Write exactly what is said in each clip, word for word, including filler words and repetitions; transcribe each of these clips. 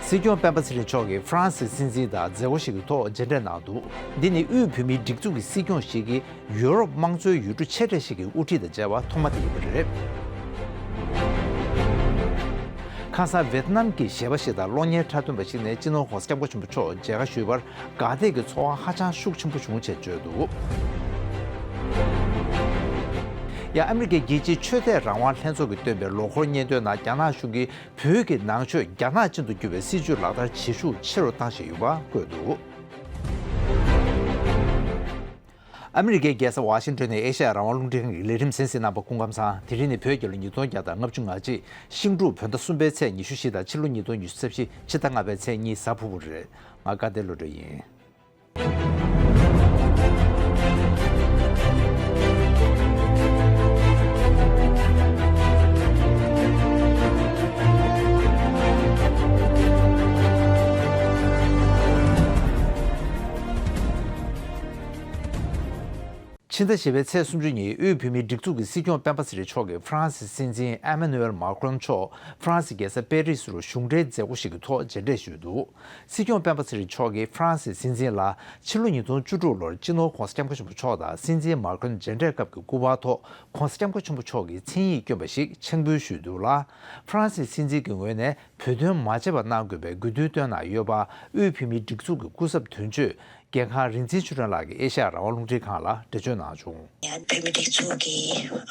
སྲིད་སྐྱོང་སྤེན་པ་ཚེ་རིང་མཆོག་གིས་ཧྥ་རན་སིའི་སྲིད་འཛིན་དང་མཛད་སྒོ་ཞིག་གི་ཐོག་མཇལ་འཕྲད་གནང་འདུག་འདི་ནི་དབུས་བོད་མིའི་སྒྲིག་འཛུགས་ཀྱི་སྲིད་སྐྱོང་ཞིག་གིས་ཡུ་རོབ་དམངས་གཙོའི་ཡུལ་གྲུ་ཆེ་གྲས་ཤིག་གི་དབུ་ཁྲིད་དང་མཇལ་བ་ཐོག་མ་དེ་ཡིན་པ་རེད། ཁ་སང་ཝེད་ནམ་གྱི་གཞས་པ་ཞིག་དང་གློག་བརྙན་འཁྲབ་སྟོན་པ་ཞིག་ནས་སྤྱི་ནོར་༧གོང་ས་༧སྐྱབས་མགོན་ཆེན་པོ་མཆོག་མཇལ་ཁ་ཞུས་པར་དགའ་དད་ཀྱི་ཚོར་བ་ཧ་ཅང་ཤུགས་ཆེན་པོ་བྱུང་ཞེས་བརྗོད་འདུག་ཡང་ཨ་མི་རི་ཀའི་རྒྱལ་སྤྱིའི་ཆོས་དད་རང་དབང་ལྷན་ཚོགས་ཀྱིས་བཏོན་པའི་ལོ་འཁོར་སྙན་ཐོའི་ནང་རྒྱ་ནག་གཞུང་གིས་བོད་ཀྱི་ནང་ཆོས་རྒྱ་ནག་ཅན་དུ་བསྒྱུར་བའི་སྲིད་བྱུས་ལག་བསྟར་བྱེད་ཤུགས་ཆེ་རུ་བཏང་བཞིན་ཡོད་པ་བཀོད་འདུག་ཨ་མི་རི་ཀའི་རྒྱལ་ས་ཝ་ཤིང་ཏོན་ནས་ཨེ་ཤ་ཡ་རང་དབང་རླུང་འཕྲིན་ཁང་གི་ལས་རིམ་གསན་གཟིགས་གནང་བར་སྐུ་ཁམས་བཟང་། དེ་རིང་ནི་བོད་རྒྱལ་ལོ་ཉིས་སྟོང་བརྒྱ་དང་ལྔ་བཅུ་ང་གཅིག་ཤིང་འབྲུག་བོད་ཟླ་གསུམ་པའི་ཚེས་ཉི་ཤུ་བཞི་དང་ཕྱི་ལོ་ཉིས་སྟོང་ཉི་ཤུ་རྩ་བཞི་ཕྱི་ཟླ་ལྔ་པའི་ཚེས་གཉིས་གཟའ་ཕུར་བུ་རེད། ང་དགའ་ལྡན་བློ་གྲོས་ཡིན། ཕྱི་ཟླ་བཞི་པའི་ཚེས་སུམ་ཅུ་ཉིན་དབུས་བོད་མིའི་སྒྲིག་འཛུགས་ཀྱི་སྲིད་སྐྱོང་སྤེན་པ་ཚེ་རིང་མཆོག་གིས་ཧྥ་རན་སིའི་སྲིད་འཛིན་ཨེ་མ་ནུ་ཨེལ་མཱ་ཀྲོན་མཆོག་ཧྥ་རན་སིའི་རྒྱལ་ས་པེ་རིས་རུ་གཞུང་འབྲེལ་མཛད་སྒོ་ཞིག་གི་ཐོག་མཇལ་འཕྲད་ཞུས་འདུག་སྲིད་སྐྱོང་སྤེན་པ་ཚེ་རིང་མཆོག་གིས་ཧྥ་རན་སིའི་སྲིད་འཛིན་ལ་ཕྱི་ལོ་ཉིས་སྟོང་བཅུ་དྲུག་ལོར་སྤྱི་ནོར་༧གོང་ས་༧སྐྱབས་མགོན་ཆེན་པོ་མཆོག་དང་སྲིད་འཛིན་མཱ་ཀྲོན་མཇལ་འཕྲད་སྐབས་ཀྱི་སྐུ་པར་ཐོག་༧གོང་ས་༧སྐྱབས་མགོན་ཆེན་པོ་མཆོག་གི་མཚན་ཡིག་བསྐྱོན་པ་ཞིག་ཕྱག་འབུལ་ཞུས་འདུག་ལ། ཧྥ་རན་སིའི་སྲིད་འཛིན་གྱི་ངོས་ནས་བོད་དོན་མ་བརྗེད་པ་གནང་དགོས་པའི་དགོས་འདུན་བཏོན་གནང་ཡོད་པ་དབུས་བོད་མིའི་སྒྲིག་འཛུགས་ཀྱི་སྐུ་ཚབ་དོན་གཅོད་རྒན་ཁང་རིག་འཛིན་ཆོས་སྒྲོན་ལགས་ཀྱིས་ཨེ་ཤ་ཡ་རང་དབང་རླུང་འཕྲིན་ཁང་ལ་འགྲེལ་བརྗོད་གནང་བྱུང་། ཡང་བོད་མིའི་སྒྲིག་འཛུགས་ཀྱི་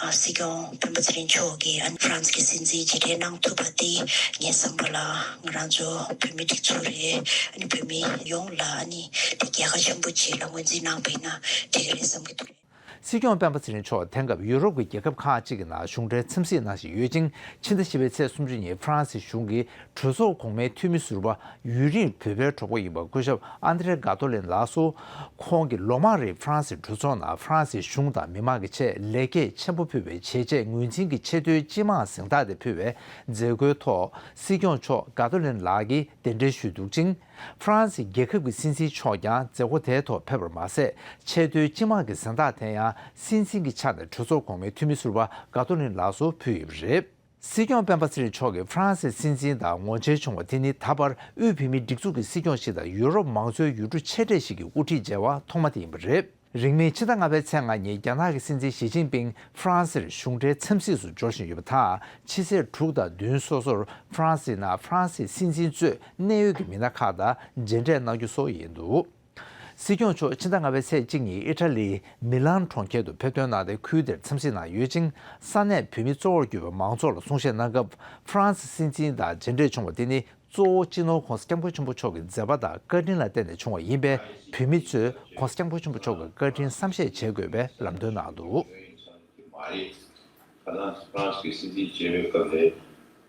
ཨ་སྲིད་སྐྱོང་སྤེན་པ་ཚེ་རིང་མཆོག་གིས་ཨ་ནི་ཧྥ་རན་སི་གི་སྲིད་འཛིན་མཇལ་འཕྲད་གནང་ཐུབ་པ་དེ་ངའི་བསམ་པ་ལ་ང་རང་ཚོ་བོད་མིའི་སྒྲིག་འཛུགས་རེད། ཨ་ནི་བོད་མི་ཡོངས་ལ་ཨ་ནི་དེ་རྒྱལ་ཁ་ཆེན་པོ་ཅིག་ལ་ངོས་འཛིན་གནང་པ་ཡིན་ན་འགྲིག་གི་རེད་བསམ་གྱི་འདུག་སྲིད་སྐྱོང་སྤེན་པ་ཚེ་རིང་མཆོག་དེང་སྐབས་ཡུ་རོབ་ཀྱི་རྒྱལ་ཁབ་ཁག་ཅིག་གི་ནང་གཞུང་འབྲེལ་འཚམས་གཟིགས་གནང་བཞིན་ཡོད་ཅིང་། ཕྱི་ཟླ་བཞི་པའི་ཚེས་སུམ་ཅུ་ཉིན་ཧྥ་རན་སིའི་གཞུང་གིས་གྲོས་ཚོགས་གོང་མའི་འཐུས་མི་ཟུར་པ་ཡུན་རིང་བོད་པའི་གྲོགས་པོ་ཡིན་པ་སྐུ་ཞབས་ཨན་དྲེ་ག་ཏོ་ལིན་ལགས་སུ། ཁོང་གིས་ལོ་མང་རིང་ཧྥ་རན་སིའི་གྲོས་ཚོགས་ནང་ཧྥ་རན་སིའི་གཞུང་དང་མི་མང་གི་ཆེད་ལེགས་སྐྱེས་ཆེན་པོ་ཕུལ་བའི་བྱས་རྗེས་ངོས་འཛིན་གྱི་ཆེས་མཐོའི་སྤྱི་དམངས་གཟེངས་རྟགས་དེ་ཕུལ་བའི་མཛད་སྒོའི་ཐོག་སྲིད་སྐྱོང་མཆོག་ག་ཏོ་ལིན་ལགས་ཀྱིས་གདན་འདྲེན་ཞུས་འདུག་ཅིང་། ཧྥ་རན་སི་རྒྱལ་ཁབ་ཀྱི་སྲིད་འཛིན་མཆོག་ཀྱང་མཛད་སྒོ་དེའི་ཐོག་ཕེབས་པར་མ་ཟད། ཆེས་མཐོའི་སྤྱི་དམངས་ཀྱི་གཟེངས་རྟགས་དེ་ཡང་སྲིད་འཛིན་གྱི་ཆ་ནས་གྲོས་ཚོགས་གོང་མའི་འཐུས་མི་ཟུར་པ་ག་ཏོ་ལིན་ལགས་སུ་ཕུལ་ཡོད་པ་རེད། སྲིད་སྐྱོང་སྤེན་པ་ཚེ་རིང་མཆོག་གིས་ཧྥ་རན་སིའི་སྲིད་འཛིན་དང་ངོ་མཇལ་བྱུང་བ་དེ་ནི་ད་བར་དབུས་བོད་མིའི་སྒྲིག་འཛུགས་ཀྱི་སྲིད་སྐྱོང་ཞིག་དང་ཡུ་རོབ་མང་གཙོའི་ཡུལ་གྲུ་ཆེ་གྲས་ཤིག་གི་དབུ་ཁྲིད་མཇལ་བ་ཐོག་མ་དེ་ཡིན་པ་རེད། རིང་མིན་ཕྱི་ཟླ་ལྔ་པའི་ཚེས་ལྔ་ཉིན་རྒྱ་ནག་གི་སྲིད་འཛིན་ཞི་ཅིན་ཕིང་ཧྥ་རན་སིར་གཞུང་འབྲེལ་འཚམས་གཟིགས་སུ་འབྱོར་བཞིན་ཡོད་པ་དང་། ཕྱི་ཚེས་དྲུག་དང་བདུན་སོ་སོར་ཧྥ་རན་སིའི་ནང་ཧྥ་རན་སིའི་སྲིད་འཛིན་གཙོས་གནད་ཡོད་ཀྱི་མི་སྣ་ཁག་དང་མཇལ་འཕྲད་གནང་རྒྱུ་སོགས་ཡིན་འདུག་སྲིད་སྐྱོང་མཆོག་ཕྱི་ཟླ་ལྔ་པའི་ཚེས་གཅིག་ཉིན་ཨི་ཊ་ལིའི་མི་ལན་གྲོང་ཁྱེར་དུ་ཕེབས་ཐོན་གནང་སྟེ་ཁུལ་དེར་འཚམས་གཟིགས་གནང་ཡོད་ཅིང་། ས་གནས་བོད་མི་གཙོ་བོར་གྱུར་པའི་མང་ཚོགས་ལ་གསུང་བཤད་གནང་སྐབས་ཧྥ་རན་སི་སྲིད་འཛིན་དང་མཇལ་འཕྲད་བྱུང་བ་དེ་ནི་གཙོ་བོ་སྤྱི་ནོར་༧གོང་ས་༧སྐྱབས་མགོན་ཆེན་པོ་མཆོག་གི་མཛད་པ་དང་བཀའ་དྲིན་ལ་བརྟེན་ནས་བྱུང་བ་ཡིན་པས། བོད་མི་ཚོས་༧གོང་ས་༧སྐྱབས་མགོན་ཆེན་པོ་མཆོག་གི་བཀའ་དྲིན་བསམ་ཤེས་བྱེད་དགོས་པའི་ལམ་སྟོན་གནང་འདུག་མ་རེད། ཁ་སང་ཧྥ་རན་སི་གི་སྲིད་འཛིན་མཇལ་བའི་སྐབས་ལ།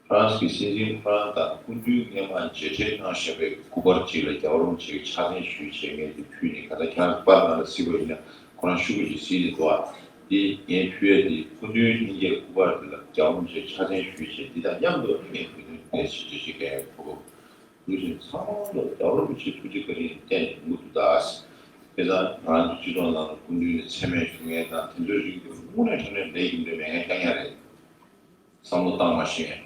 ཧྥ་རན་སི་གི་སྲིད་འཛིན་ཁོ་རང་དང་སྐུ་མདུན་སྔོན་མ་མཇལ་འཕྲད་གནང་བཞག་པའི་སྐུ་པར་ཅིག་ལ་རྒྱལ་བ་རིན་པོ་ཆེ་གི་ཕྱག་འཚལ་ཞུས་བྱས་ངས་དེ་ཕུལ་ནས། ག་ད་ཁྱེད་རང་པར་ནང་ལ་གཟིགས་པ་ཡིན་ན་ཁོ་རང་ཤོག་གུ་ཅིག་གཟིགས་ནས་འདུག་ཨ། དེ་ངས་ཕུལ་ཡ་དེ་སྐུ་མདུན་སྙིང་རྗེ་སྐུ་པར་དེ་ལ་རྒྱལ་བ་རིན་པོ་ཆེ་ཕྱག་འཚལ་ཞུས་བྱས། འདི་དང་མཉམ་དུ་ངས་བོད་དོན་སྐད་ཆ་ཅིག་བཤད་ཡ་ཡོད། ཁོ་ལུས་སེམས་ཚང་མ་ལ་རྒྱལ་བ་རིན་པོ་ཆེ་ཐུགས་རྗེ་བཀའ་དྲིན་བརྟེན་ནས་ཡོང་གི་འདུག་ད། དཔེ་ད་ང་རང་ཚོ་སྤྱི་ཚོགས་ནང་ལ་སྐུ་མདུན་ནས་མཚན་སྨད་ཞུ་མཁན་དང་དེ་ཚོའི་རིགས་དེ་དངོས་གནས་དྲང་གནས་ལས་ཡིན་འདོད་མེད་མཁན་རྐྱང་རྐྱང་རེད། བསམ་བློ་བཏང་མ་ཤེས་མཁན།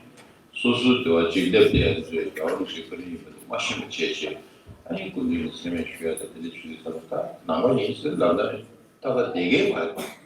སོ་སོའི་འདོད་པ་གཅིག་སླེབས་བསྡད་ཡ་དེ་ཚོས་རྒྱལ་བ་རིན་པོ་ཆེའི་བཀའ་དྲིན་ཡིན་པ་དེ་མ་ཤེས་པ་བྱས་བྱས། ཨ་ནི་སྐུ་མདུན་ནས་མཚན་སྨད་ཞུ་ཡ་དང་དེ་འདྲ་ཞུ་དུས་ཙམ་པ་ད་ནང་པ་ཡིན་ཟེར་ལབ་ན་ཏག་ཏག་བསྡད་མཁན་མ་རེད།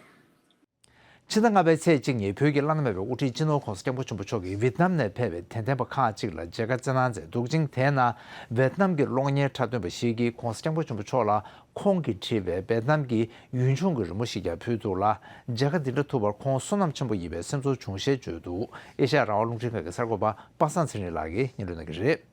ཕྱི་ཟླ་ལྔ་པའི་ཚེས་གཅིག་ཉིན་བོད་ཀྱི་བླ་ན་མེད་པའི་དབུ་ཁྲིད་སྤྱི་ནོར་༧གོང་ས་༧སྐྱབས་མགོན་ཆེན་པོ་མཆོག་གིས་ཝེད་ནམ་ནས་ཕེབས་པའི་དད་ལྡན་པ་ཁག་ཅིག་ལ་མཇལ་ཁ་བསྩལ་གནང་མཛད་འདུག་ཅིང་། དེའི་ནང་ཝེད་ནམ་གྱི་གློག་བརྙན་འཁྲབ་སྟོན་པ་ཞིག་གིས་༧གོང་ས་༧སྐྱབས་མགོན་ཆེན་པོ་མཆོག་ལ་ཁོང་གིས་བྲིས་པའི་ཝེད་ནམ་གྱི་ཡུལ་ལྗོངས་ཀྱི་རི་མོ་ཞིག་ཀྱང་ཕུལ་འདུག་ལ། མཇལ་ཁ་འདི་འདྲ་ཐུབ་པར་ཁོང་བསོད་ནམས་ཆེན་པོ་ཡིན་པའི་སེམས་ཚོར་བྱུང་ཞེས་བརྗོད་འདུག་ཨེ་ཤ་ཡ་རང་དབང་རླུང་འཕྲིན་ཁང་གི་གསར་འགོད་པ་པ་སངས་ཚེ་རིང་ལགས་ཀྱིས་སྙན་སྒྲོན་གནང་གི་རེད།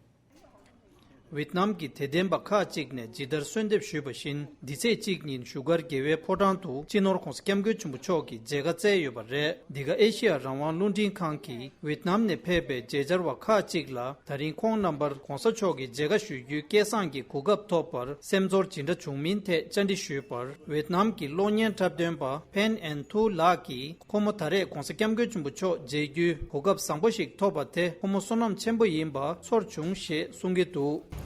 ཝེད་ནམ་གྱི་དད་ལྡན་པ་ཁག་ཅིག་ནས་ཇི་ལྟར་གསོལ་འདེབས་ཞུས་པ་བཞིན། འདི་ཚེས་གཅིག་ཉིན་བཞུགས་སྒར་རྒྱལ་བའི་ཕོ་བྲང་དུ་སྤྱི་ནོར་༧གོང་ས་༧སྐྱབས་མགོན་ཆེན་པོ་མཆོག་གིས་མཇལ་ཁ་བསྩལ་ཡོད་པ་རེད། འདི་ག་ཨེ་ཤེ་ཡ་རང་དབང་རླུང་འཕྲིན་ཁང་གིས་ཝེད་ནམ་ནས་ཕེབས་པའི་མཇལ་བཅར་བ་ཁག་ཅིག་ལ་ད་རིང་ཁོང་རྣམ་པར་༧གོང་ས་མཆོག་གི་མཇལ་ཁ་ཞུ་རྒྱུའི་སྐལ་བཟང་གི་གོ་སྐབས་ཐོབ་པར་སེམས་ཚོར་ཇི་འདྲ་བྱུང་མིན་ཐད་བཅར་འདྲི་ཞུས་པར། ཝེད་ནམ་གྱི་གློག་བརྙན་འཁྲབ་སྟོན་པ་ཕན་ཨན་ཐུ་ལགས་ཀྱིས། ཁོ་མོ་ད་རེས་༧གོང་ས་༧སྐྱབས་མགོན་ཆེན་པོ་མཆོག་མཇལ་རྒྱུའི་གོ་སྐབས་བཟང་པོ་ཞིག་ཐོབ་པ་དེ་ཁོ་མོ་བསོད་ནམས་ཆེན་པོ་ཡིན་པ་ཚོར་བྱུང་ཞེས་གསུང་གི་འདུག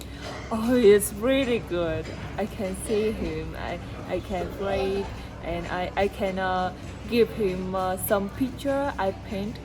Oh, it's really good. I can see him. I, I can play and I, I can uh, give him uh, some picture I paint.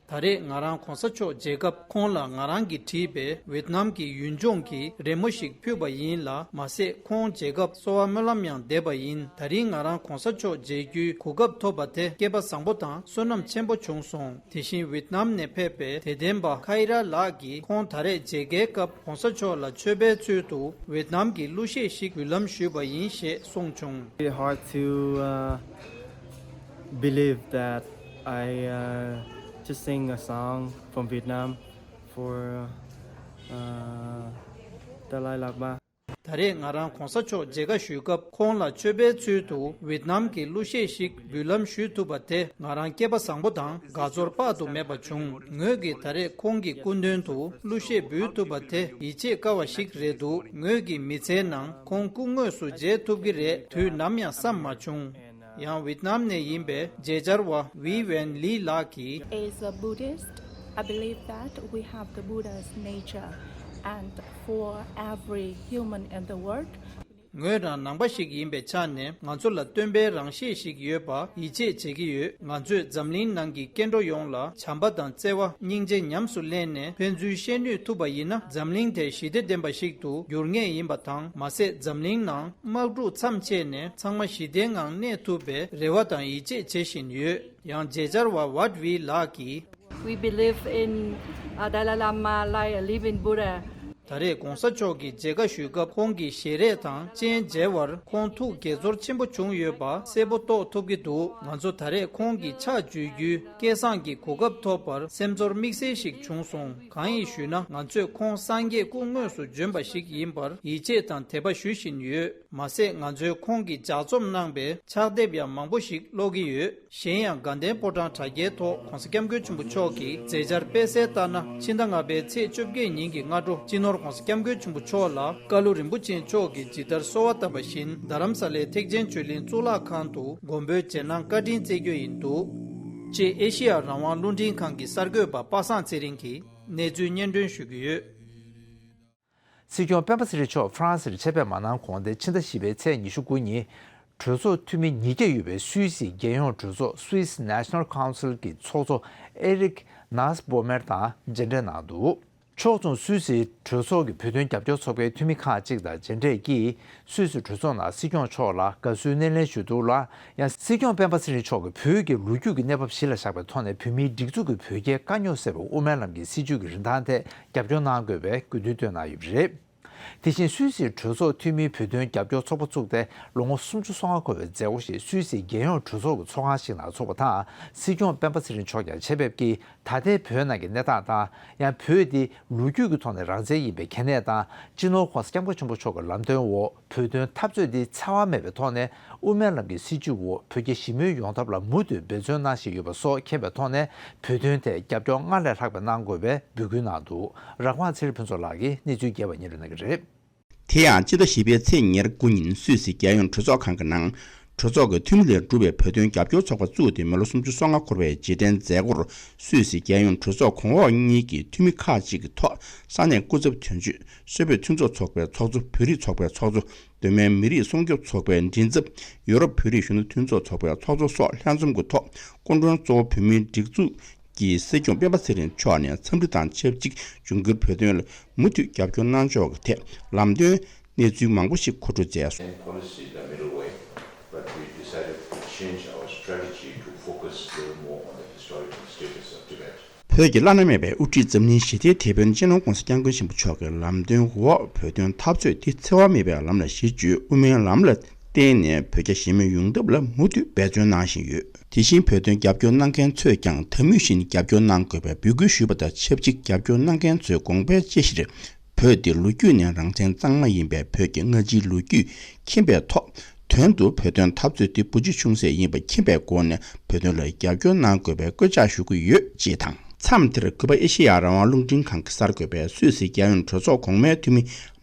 ད་ ད་རེས་ང་རང་གོང་ས་མཆོག་མཇལ་སྐབས་ཁོང་ལ་ང་རང་གིས་བྲིས་པའི་ཝེད་ནམ་གྱི་ཡུལ་ལྗོངས་ཀྱི་རི་མོ་ཞིག་ཕུལ་བ་ཡིན་ལ། མ་ཟད་ཁོང་མཇལ་སྐབས་གསོལ་བ་སྨོན་ལམ་ཡང་འདེབས་པ་ཡིན། ད་རིང་ང་རང་གོང་ས་མཆོག་མཇལ་རྒྱུའི་གོ་སྐབས་ཐོབ་པ་དེ་སྐལ་པ་བཟང་པོ་དང་བསོད་ནམས་ཆེན་པོ་བྱུང་སོང་། དེ་བཞིན་ཝེད་ནམ་ནས་ཕེབས་པའི་དད་ལྡན་པ་ཁའི་ར་ལགས་ཀྱིས་ཁོང་ད་རེས་མཇལ་ཁའི་སྐབས་གོང་ས་མཆོག་ལ་མཆོད་པའི་ཚུལ་དུ་ཝེད་ནམ་གྱི་གླུ་གཞས་ཤིག་འབུལ་ལམ་ཞུས་པ་ཡིན་ཞེས་གསུངས་བྱུང་། Very hard to uh, believe that I uh, just sing a song from Vietnam for uh, Dalai Lama. ད་རེས་ང་རང་གོང་ས་མཆོག་མཇལ་ཁ་ཞུས་སྐབས་ཁོང་ལ་མཆོད་པའི་ཚུལ་དུ་ཝེད་ནམ་གྱི་གླུ་གཞས་ཤིག་འབུལ་ལམ་ཞུས་ཐུབ་པ་དེ་ང་རང་སྐལ་པ་བཟང་པོ་དང་དགའ་ཚོར་དཔག་ཏུ་མེད་པ་བྱུང་། ངོས་ཀྱིས་ད་རེས་ཁོང་གི་སྐུ་མདུན་དུ་གླུ་གཞས་འབུལ་ཐུབ་པ་དེ་ཡིད་ཆེས་དཀའ་བ་ཞིག་རེད་འདུག་ངོས་ཀྱི་མི་ཚེའི་ནང་ཁོང་སྐུ་དངོས་སུ་མཇལ་ཐུབ་ཀྱི་རེད་དུས་ནམ་ཡང་བསམ་མ་བྱུང་། ཡང་ཝེད་ནམ་ནས་ཡིན་པའི་མཇལ་བཅར་བ་ཝི་ཝེན་ལི་ལགས་ཀྱིས། As a Buddhist, I believe that we have the Buddha's nature, and for every human in the world, ངོས་རང་ནང་པ་ཞིག་ཡིན་པའི་ཆ་ནས་ང་ཚོ་ལ་སྟོན་པའི་རང་གཤིས་ཤིག་ཡོད་པ་ཡིད་ཆེས་བྱེད་ཀྱི་ཡོད། ང་ཚོས་འཛམ་གླིང་ནང་གི་སྐྱེ་འགྲོ་ཡོངས་ལ་བྱམས་པ་དང་བརྩེ་བ་སྙིང་རྗེ་ཉམས་སུ་ལེན་ནས་ཕན་ཚུན་ཤེས་ནུས་ཐུབ་པ་ཡིན་ན་འཛམ་གླིང་དེ་ཞི་བདེ་ལྡན་པ་ཞིག་ཏུ་འགྱུར་ངེས་ཡིན་པ་དང་། མ་ཟད་འཛམ་གླིང་ནང་དམག་འཁྲུག་མཚམས་ཆད་ནས་ཚང་མ་ཞི་བདེའི་ངང་གནས་ཐུབ་པའི་རེ་བ་དང་ཡིད་ཆེས་བྱེད་བཞིན་ཡོད། ཡང་མཇལ་བཅར་བ་ཝཱད་ཝི་ལགས་ཀྱིས། We believe in uh, Dalai Lama like a living Buddha. ད་རེས་གོང་ས་མཆོག་གི་མཇལ་ཁ་ཞུས་སྐབས་ཁོང་གི་ཞལ་རས་དང་སྤྱན་མཇལ་བར་ཁོང་ཐུགས་དགྱེས་ཚོར་ཆེན་པོ་བྱུང་ཡོད་པ་གསལ་པོ་རྟོགས་ཐུབ་ཀྱི་འདུག་ང་ཚོ་ད་རེས་ཁོང་གི་ཕྱག་མཇལ་རྒྱུའི་སྐལ་བཟང་གི་གོ་སྐབས་ཐོབ་པར་སེམས་ཚོར་དམིགས་བསལ་ཞིག་བྱུང་སོང་། གང་ཡིན་ཞུས་ན་ང་ཚོས་ཁོང་སངས་རྒྱས་སྐུ་དངོས་སུ་བྱོན་པ་ཞིག་ཡིན་པར་ཡིད་ཆེས་དང་དད་པ་ཞུ་བཞིན་ཡོད། མ་ཟད་ང་ཚོས་ཁོང་གིས་ལྗགས་རྩོམ་གནང་པའི་ཕྱག་དེབ་ཡང་མང་པོ་ཞིག་ཀློག་གི་ཡོད། གཞན་ཡང་དགའ་ལྡན་ཕོ་བྲང་དྲ་རྒྱའི་ཐོག་གོང་ས་སྐྱབས་མགོན་ཆེན་པོ་མཆོག་གི་མཛད་འཆར་སྤེལ་གསལ་ལྟར་ན། ཕྱི་ཟླ་ལྔ་པའི་ཚེས་བཅོ་བརྒྱད་ཉིན་གྱི་སྔ་དྲོ་སྤྱི་ནོར་གོང་ས་སྐྱབས་མགོན་ཆེན་པོ་མཆོག་ལ་བཀའ་སློབ་རིན་པོ་ཆེ་མཆོག་གིས་ཇི་ལྟར་གསོལ་བ་བཏབ་པ་བཞིན་རྡ་རམ་ས་ལའི་ཐེག་ཆེན་ཆོས་གླིང་གཙུག་ལག་ཁང་དུ་མགོན་པོའི་རྗེས་གནང་བཀའ་དྲིན་སྩལ་རྒྱུ་ཡིན་འདུག་ཅེས་ཨེ་ཤེ་ཡ་རང་དབང་རླུང་འཕྲིན་ཁང་གི་གསར་འགོད་པ་པ་སངས་ཚེ་རིང་གིས་གནས་ཚུལ་སྙན་སྒྲོན་ཞུ་གི་ཡོད། སྲིད་སྐྱོང་སྤེན་པ་ཚེ་རིང་མཆོག་ཧྥ་རན་སིར་ཆེད་ཕེབས་མ་གནང་གོང་སྟེ། ཕྱི་ཟླ་བཞི་པའི་ཚེས་ཉི་ཤུ་དགུ་ཉིན་གྲོས་ཚོགས་འཐུས་མི་ཉིས་བརྒྱ་ཡོད་པའི་སུད་སིའི་རྒྱལ་ཡོངས་གྲོས་ཚོགས། Swiss National Council གྱི་ཚོགས་གཙོ་ཨེ་རིག་ནཱས་སྦོ་མེར་དང་མཇལ་འཕྲད་གནང་འདུག་ཕྱོགས་མཚུངས་སུད་སིའི་གྲོས་ཚོགས་ཀྱི་བོད་དོན་རྒྱབ་སྐྱོར་ཚོགས་པའི་འཐུས་མི་ཁག་ཅིག་དང་མཇལ་འཕྲད་ཀྱིས། སུད་སི་གྲོས་ཚོགས་ནང་སྲིད་སྐྱོང་མཆོག་ལ་དགའ་བསུའི་སྣེ་ལེན་ཞུས་འདུག་ལ། ཡང་སྲིད་སྐྱོང་སྤེན་པ་ཚེ་རིང་མཆོག་གིས་བོད་ཀྱི་ལོ་རྒྱུས་ཀྱི་གནས་བབ་གཞི་ལ་བཞག་པའི་ཐོག་ནས་བོད་མིའི་སྒྲིག་འཛུགས་ཀྱི་བོད་རྒྱའི་དཀའ་རྙོག་སེལ་བའི་དབུ་མའི་ལམ་གྱི་སྲིད་བྱུས་ཀྱི་རིན་ཐང་ཐད་རྒྱབ་སྐྱོར་གནང་དགོས་པའི་དགོས་འདུན་བཏོན་གནང་ཡོད་པ་རེད། དེ་བཞིན་སུད་སིའི་གྲོས་ཚོགས་འཐུས་མིའི་བོད་དོན་རྒྱབ་སྐྱོར་ཚོགས་པ་བཙུགས་ཏེ་ལོ་ངོ་སུམ་ཅུ་སོ་ལྔ་འཁོར་བའི་མཛད་སྒོ་ཞིག་སུད་སིའི་རྒྱལ་ཡོངས་གྲོས་ཚོགས་ཀྱི་ཚོགས་ཁང་ཞིག་ནང་ཚོགས་པ་དང་། སྲིད་སྐྱོང་སྤེན་པ་ཚེ་རིང་མཆོག་ཀྱང་ཆེད་ཕེབས་ཀྱིས་ད་ལྟའི་བོད་ནང་གི་གནས་སྟངས་དང་། ཡང་བོད་འདི་ལོ་རྒྱུས་ཀྱི་ཐོག་ནས་རང་བཙན་ཡིན་པའི་གལ་གནད་དང་། སྤྱི་ནོར་གོང་ས་སྐྱབས་མགོན་ཆེན་པོ་མཆོག་གི་ལམ་སྟོན་འོག་བོད་དོན་འཐབ་རྩོད་འདི་འཚེ་བ་མེད་པའི་ཐོག་ནས་དབུ་མའི་ལམ་གྱི་སྲིད་བྱུས་འོག་བོད་རྒྱ་ཞི་མོལ་ཡོང་ཐབས་ལ་མུ་མཐུད་འབད་བརྩོན་གནང་བཞིན་ཡོད་པ་སོགས་མཁྱེན་པའི་ཐོག་ནས་བོད་དོན་ཐད་རྒྱབ་སྐྱོར་སྔར་ལས་ལྷག་པ་གནང་དགོས་པའི་འབོད་སྐུལ་གནང་འདུག་རང་དབང་ཚེ་རིང་ཕུན་ཚོགས་ལགས་ཀྱིས་གནས་ཚུལ་རྒྱས་པ་སྙན་སྒྲོན་གནང་གི་རེད། དེ་ཡང་སྤྱི་ཟླ་བཞི་པའི་ཚེས་ཉེར་དགུ་ཉིན་སུད་སི་རྒྱལ་ཡོངས་གྲོས་ཚོགས་ཁང་གི་ནང་། གྲོས་ཚོགས་ཀྱི་འཐུས་མི་ལས་གྲུབ་པའི་བོད་དོན་རྒྱབ་སྐྱོར་ཚོགས་པ་བཙུགས་ཏེ་མི་ལོ་སུམ་ཅུ་སོ་ལྔ་འཁོར་བའི་རྗེས་དྲན་མཛད་སྒོར། སུད་སི་རྒྱལ་ཡོངས་གྲོས་ཚོགས་གོང་འོག་གཉིས་ཀྱི་འཐུས་མི་ཁག་ཅིག་གི་ཐོག་ས་གནས་སྐུ་ཚབ་དོན་གཅོད། སུད་བོད་མཐུན་ཚོགས་ཚོགས་པའི་ཚོགས་གཙོ། བོད་རིགས་ཚོགས་པའི་ཚོགས་གཙོ། གདོད་མའི་མི་རིགས་སྲུང་སྐྱོབ་ཚོགས་པའི་མགྲིན་ཚབ། ཡུ་རོབ་བོད་རིགས་གཞོན་ནུ་མཐུན་ཚོགས་ཚོགས་པའི་ཚོགས་གཙོ་སོགས་ལྷན་འཛོམས་ཀྱི་ཐོག་སྐུ་མགྲོན་གཙོ་བོ་བོད་མིའི་སྒྲིག་འཛུགས་ཀྱི་སྲིད་སྐྱོང་སྤེན་པ་ཚེ་རིང་མཆོག་ནས་འཚམས་འདྲི་དང་ཆབས་ཅིག་འབྱུང་འགྱུར་བོད་དོན་ལ་མུ་མཐུད་རྒྱབ་སྐྱོར་གནང་ཕྱོགས་ཀྱི་ཐད་ལམ་སྟོན་གནས་ཚུལ་མང་པོ་ཞིག་མཁོ་སྤྲོད་མཛད་སོང་། Policy in the middle way, but we decided to change our strategy to focus a little more on the historical status of Tibet. བོད་ཀྱི་བླ་ན་མེད་པའི་དབུ་ཁྲིད་འཛམ་གླིང་ཞི་བདེའི་དེད་དཔོན་སྤྱི་ནོར་༸གོང་ས་༸སྐྱབས་མགོན་ཆེན་པོ་མཆོག་གི་ལམ་སྟོན་འོག་བོད་དོན་འཐབ་རྩོད་འདི་འཚེ་བ་མེད་པའི་ལམ་ལ་གཞི་བཅོལ་དབུ་མའི་ལམ་ལ་བརྟེན་ནས་བོད་རྒྱ་ཞི་མོལ་ཡོང་ཐབས་ལ་མུ་མཐུད་འབད་བརྩོན་གནང་བཞིན་ཡོད། དེ་བཞིན་བོད་དོན་རྒྱབ་སྐྱོར་གནང་མཁན་ཚོས་ཀྱང་ད་མུས་བཞིན་རྒྱབ་སྐྱོར་གནང་དགོས་པའི་འབོད་སྐུལ་ཞུས་པ་དང་ཆབས་ཅིག་རྒྱབ་སྐྱོར་གནང་མཁན་ཚོའི་དགོངས་པའི་དཔྱད་གཞིར། བོད་འདི་ལོ་རྒྱུས་ནས་རང་བཙན་གཙང་མ་ཡིན་པའི་བོད་ཀྱི་སྔ་ཕྱིའི་ལོ་རྒྱུས་མཁྱེན་པའི་ཐོག་དོན་དུ་བོད་དོན་འཐབ་རྩོད་འདི་བུ་གཅིག་ཆུང་ཟད་ཡིན་པ་མཁྱེན་པའི་སྒོ་ནས་བོད་དོན་ལ་རྒྱབ་སྐྱོར་གནང་དགོས་པའི་སྐུལ་ལྕག་ཞུ་གི་ཡོད་ཅེས་དང་། མཚམས་དེར་གུས་པ་ཨེ་ཤེ་ཡ་རང་དབང་རླུང་འཕྲིན་ཁང་གི་གསར་འགོད་པས་སུད་སི་རྒྱལ་ཡོངས་གྲོས་ཚོགས་གོང་མའི་འཐུས་མི་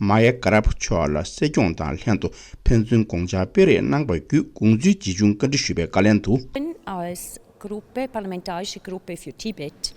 མཱ་ཡ་ཀ་རབ་མཆོག་ལ་སྲིད་སྐྱོང་དང་ལྷན་དུ་ཕན་ཚུན་དགོངས་འཆར་སྤེལ་རེས་གནང་བ་བརྒྱུད་དགོངས་ཚུལ་ཇི་བྱུང་བཀའ་འདྲི་ཞུས་པའི་བཀའ་ལན་དུ། Als Gruppe, parlamentarische Gruppe für Tibet.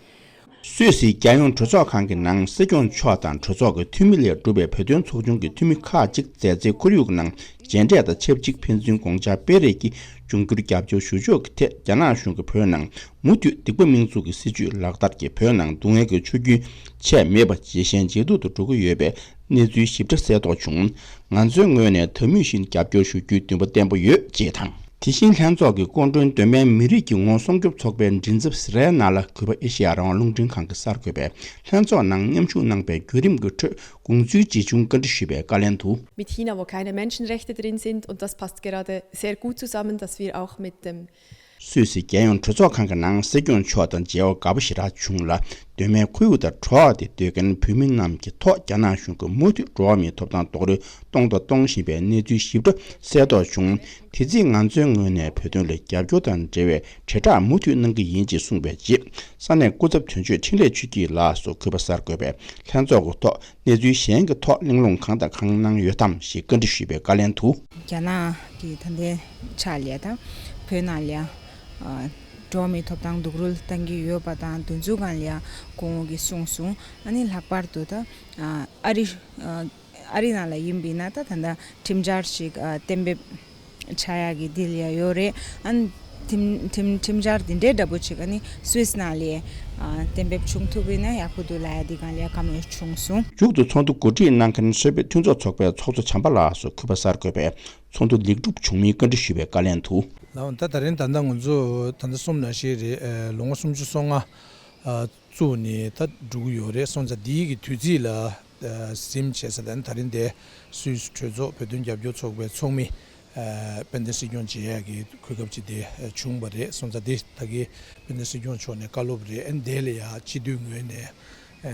སུད་སི་རྒྱལ་ཡོངས་གྲོས་ཚོགས་ཁང་གི་ནང་སྲིད་སྐྱོང་མཆོག་དང་གྲོས་ཚོགས་ཀྱི་འཐུས་མི་ལས་གྲུབ་པའི་བོད་དོན་ཚོགས་ཆུང་གི་འཐུས་མི་ཁག་ཅིག་མཛའ་བརྩེའི་ཁོར་ཡུག་ནང་ མཇལ་འཕྲད་དང་ཆབས་ཅིག་ཕན་ཚུན་དགོངས་འཆར་སྤེལ་རེས་ཀྱིས་འབྱུང་འགྱུར་རྒྱབ་སྐྱོར་ཞུ་ཕྱོགས་ཀྱི་ཐད། རྒྱ་ནག་གཞུང་གིས་བོད་ནང་མུ་མཐུད་སྡིགས་པ་སྨིན་ཚུལ་གྱི་སྲིད་བྱུས་ལག་བསྟར་གྱིས་བོད་ནང་སྡུག་བསྔལ་གྱི་ཆུ་རྒྱུན་ཆད་མེད་པར་ཇེ་ཞན་ཇེ་སྡུག་ཏུ་འགྲོ་གི་ཡོད་པའི་གནས་ཚུལ་ཞིབ་ཕྲ་གསལ་རྟོགས་བྱུང་། ང་ཚོའི་ངོས་ནས་ད་མུས་བཞིན་རྒྱབ་སྐྱོར་ཞུ་རྒྱུའི་འདུན་པ་བརྟན་པོ་ཡོད་ཅེས་དང་། དེ་བཞིན་ལྷན་ཚོགས་ཀྱི་སྐུ་མགྲོན་མདོ་སྨད་མི་རིགས་ཀྱི་ངོ་སྲུང་སྐྱོབ་ཚོགས་པའི་མགྲིན་ཚབ་སི་རའི་ནང་ལ་གུས་པ་ཨེ་ཤེ་ཡ་རང་དབང་རླུང་འཕྲིན་ཁང་གི་གསར་འགོད་པས་ལྷན་ཚོགས་ནང་མཉམ་ཞུགས་གནང་པའི་བརྒྱུད་རིམ་གྱི་ཁྲོད་དགོངས་ཚུལ་ཇི་བྱུང་བཀའ་འདྲི་ཞུས་པའི་བཀའ་ལན་དུ། Mit China, wo keine Menschenrechte drin sind, und das passt gerade sehr gut zusammen, dass wir auch mit dem སུད་སི་རྒྱལ་ཡོངས་གྲོས་ཚོགས་ཁང་གི་ནང་སྲིད་སྐྱོང་མཆོག་དང་མཇལ་བ་དགའ་པོ་ཞེ་དྲག་བྱུང་ལ། མདོ་སྨད་ཁོར་ཡུག་དང་འབྲོག་སྡེ་སྡོད་མཁན་བོད་མི་རྣམས་ཀྱི་ཐོག་རྒྱ་ནག་གཞུང་གིས་མུ་མཐུད་འགྲོ་བ་མིའི་ཐོབ་ཐང་རྡོག་རོལ་གཏོང་དང་གཏོང་བཞིན་པའི་གནས་ཚུལ་ཞིབ་ཕྲ་གསལ་རྟོགས་བྱུང་། དེ་རྩིས་ང་ཚོའི་ངོས་ནས་བོད་དོན་ལ་རྒྱབ་སྐྱོར་དང་འབྲེལ་བའི་དྲིལ་བསྒྲགས་མུ་མཐུད་གནང་གི་ཡིན་ཅེས་གསུངས་པའི་རྗེས། ས་གནས་སྐུ་ཚབ་དོན་གཅོད་འཕྲིན་ལས་ཆོས་སྐྱིད་ལགས་སུ་གུས་པ་གསར་འགོད་པས་ལྷན་ཚོགས་ཀྱི་ཐོག་གནས་ཚུལ་གཞན་གྱི་ཐོག་གླེང་སློང་གང་དང་གང་གནང་ཡོད་དམ་ཞེས་བཀའ་འདྲི་ཞུས་པའི་བཀའ་ལན་དུ། རྒྱ་ནག་གི་ད་ལྟའི་ཆ་ལ་དང་བོད་ནང་ལ་ཨ་འགྲོ་བ་མིའི་ཐོབ་ཐང་རྡོག་རོལ་བཏང་གི་ཡོད་པ་དང་དེ་ཚོའི་སྒང་ལ་སྐུ་ངོ་གིས་གསུངས་སོང་། ཨ་ནི་ལྷག་པར་དུ་ད་ཨ་ཨ་རི་ཨ་ཨ་རི་ནང་ལ་ཡིན་པ་ཡིན་ན་ད་ད་ལྟ་ཁྲིམས་འཆར་ཞིག་ཨ་གཏན་འབེབས་བྱ་ཡག་གི་འདི་ལ་ཡོད་རེད། ཨ་ནི་ཁྲིམས་ཁྲིམས་ཁྲིམས་འཆར་འདི་འདྲའི་འདྲ་པོ་ཅིག་ཨ་ནི་སུད་སི་ནང་ལ་ཨ་གཏན་འབེབས་བྱུང་ཐུབ་པ་ཡིན་ན་ཡག་པོ་འདུག་ལབ་ཡ་འདི་སྒང་ལ་བཀའ་མོལ་བྱུང་སོང་། མཇུག་ཏུ་ཚོགས་འདུ་གོ་སྒྲིག་གནང་མཁན་སུད་བོད་མཐུན་ཚོགས་ཚོགས་པའི་ཚོགས་གཙོ་བྱམས་པ་ལགས་སུ་གུས་པ་གསར་འགོད་པས་ཚོགས་འདུ་ལེགས་གྲུབ་བྱུང་མིན་བཀའ་འདྲི་ཞུས་པའི་བཀའ་ལན་དུ། ལགས་འོང་། ད་ད་རིང་ད་ལྟ་ང་ཚོ་ད་ལྟ་གསུངས་ནང་བཞིན་རེད། ཨ་ལོ་ངོ་སུམ་ཅུ་སོ་ལྔ་ཨ་བཙུགས་ནས་ད་འགྲོ་གི་ཡོད་རེད། སོང་ཙང་འདིའི་གི་དུས་ཚིགས་ལ་ཨ་གཟིམ་བྱས་ཙང་ད་ད་རིང་དེ་སུད་སི་གྲོས་ཚོགས་བོད་དོན་རྒྱབ་སྐྱོར་ཚོགས་པའི་ཚོགས་མི་ཨ་དཔལ་ལྡན་སྲིད་སྐྱོང་མཇལ་ཡག་གི་གོ་སྐབས་ཅིག་དེ་ཨ་བྱུང་བ་རེད། སོང་ཙང་དེ་ད་གི་དཔལ་ལྡན་སྲིད་སྐྱོང་མཆོག་ནས་བཀའ་སློབ་རེད། ཨ་ནི་དེ་ལ་ཡང་སྤྱི་འཐུས་ངོས་ནས་ཨ་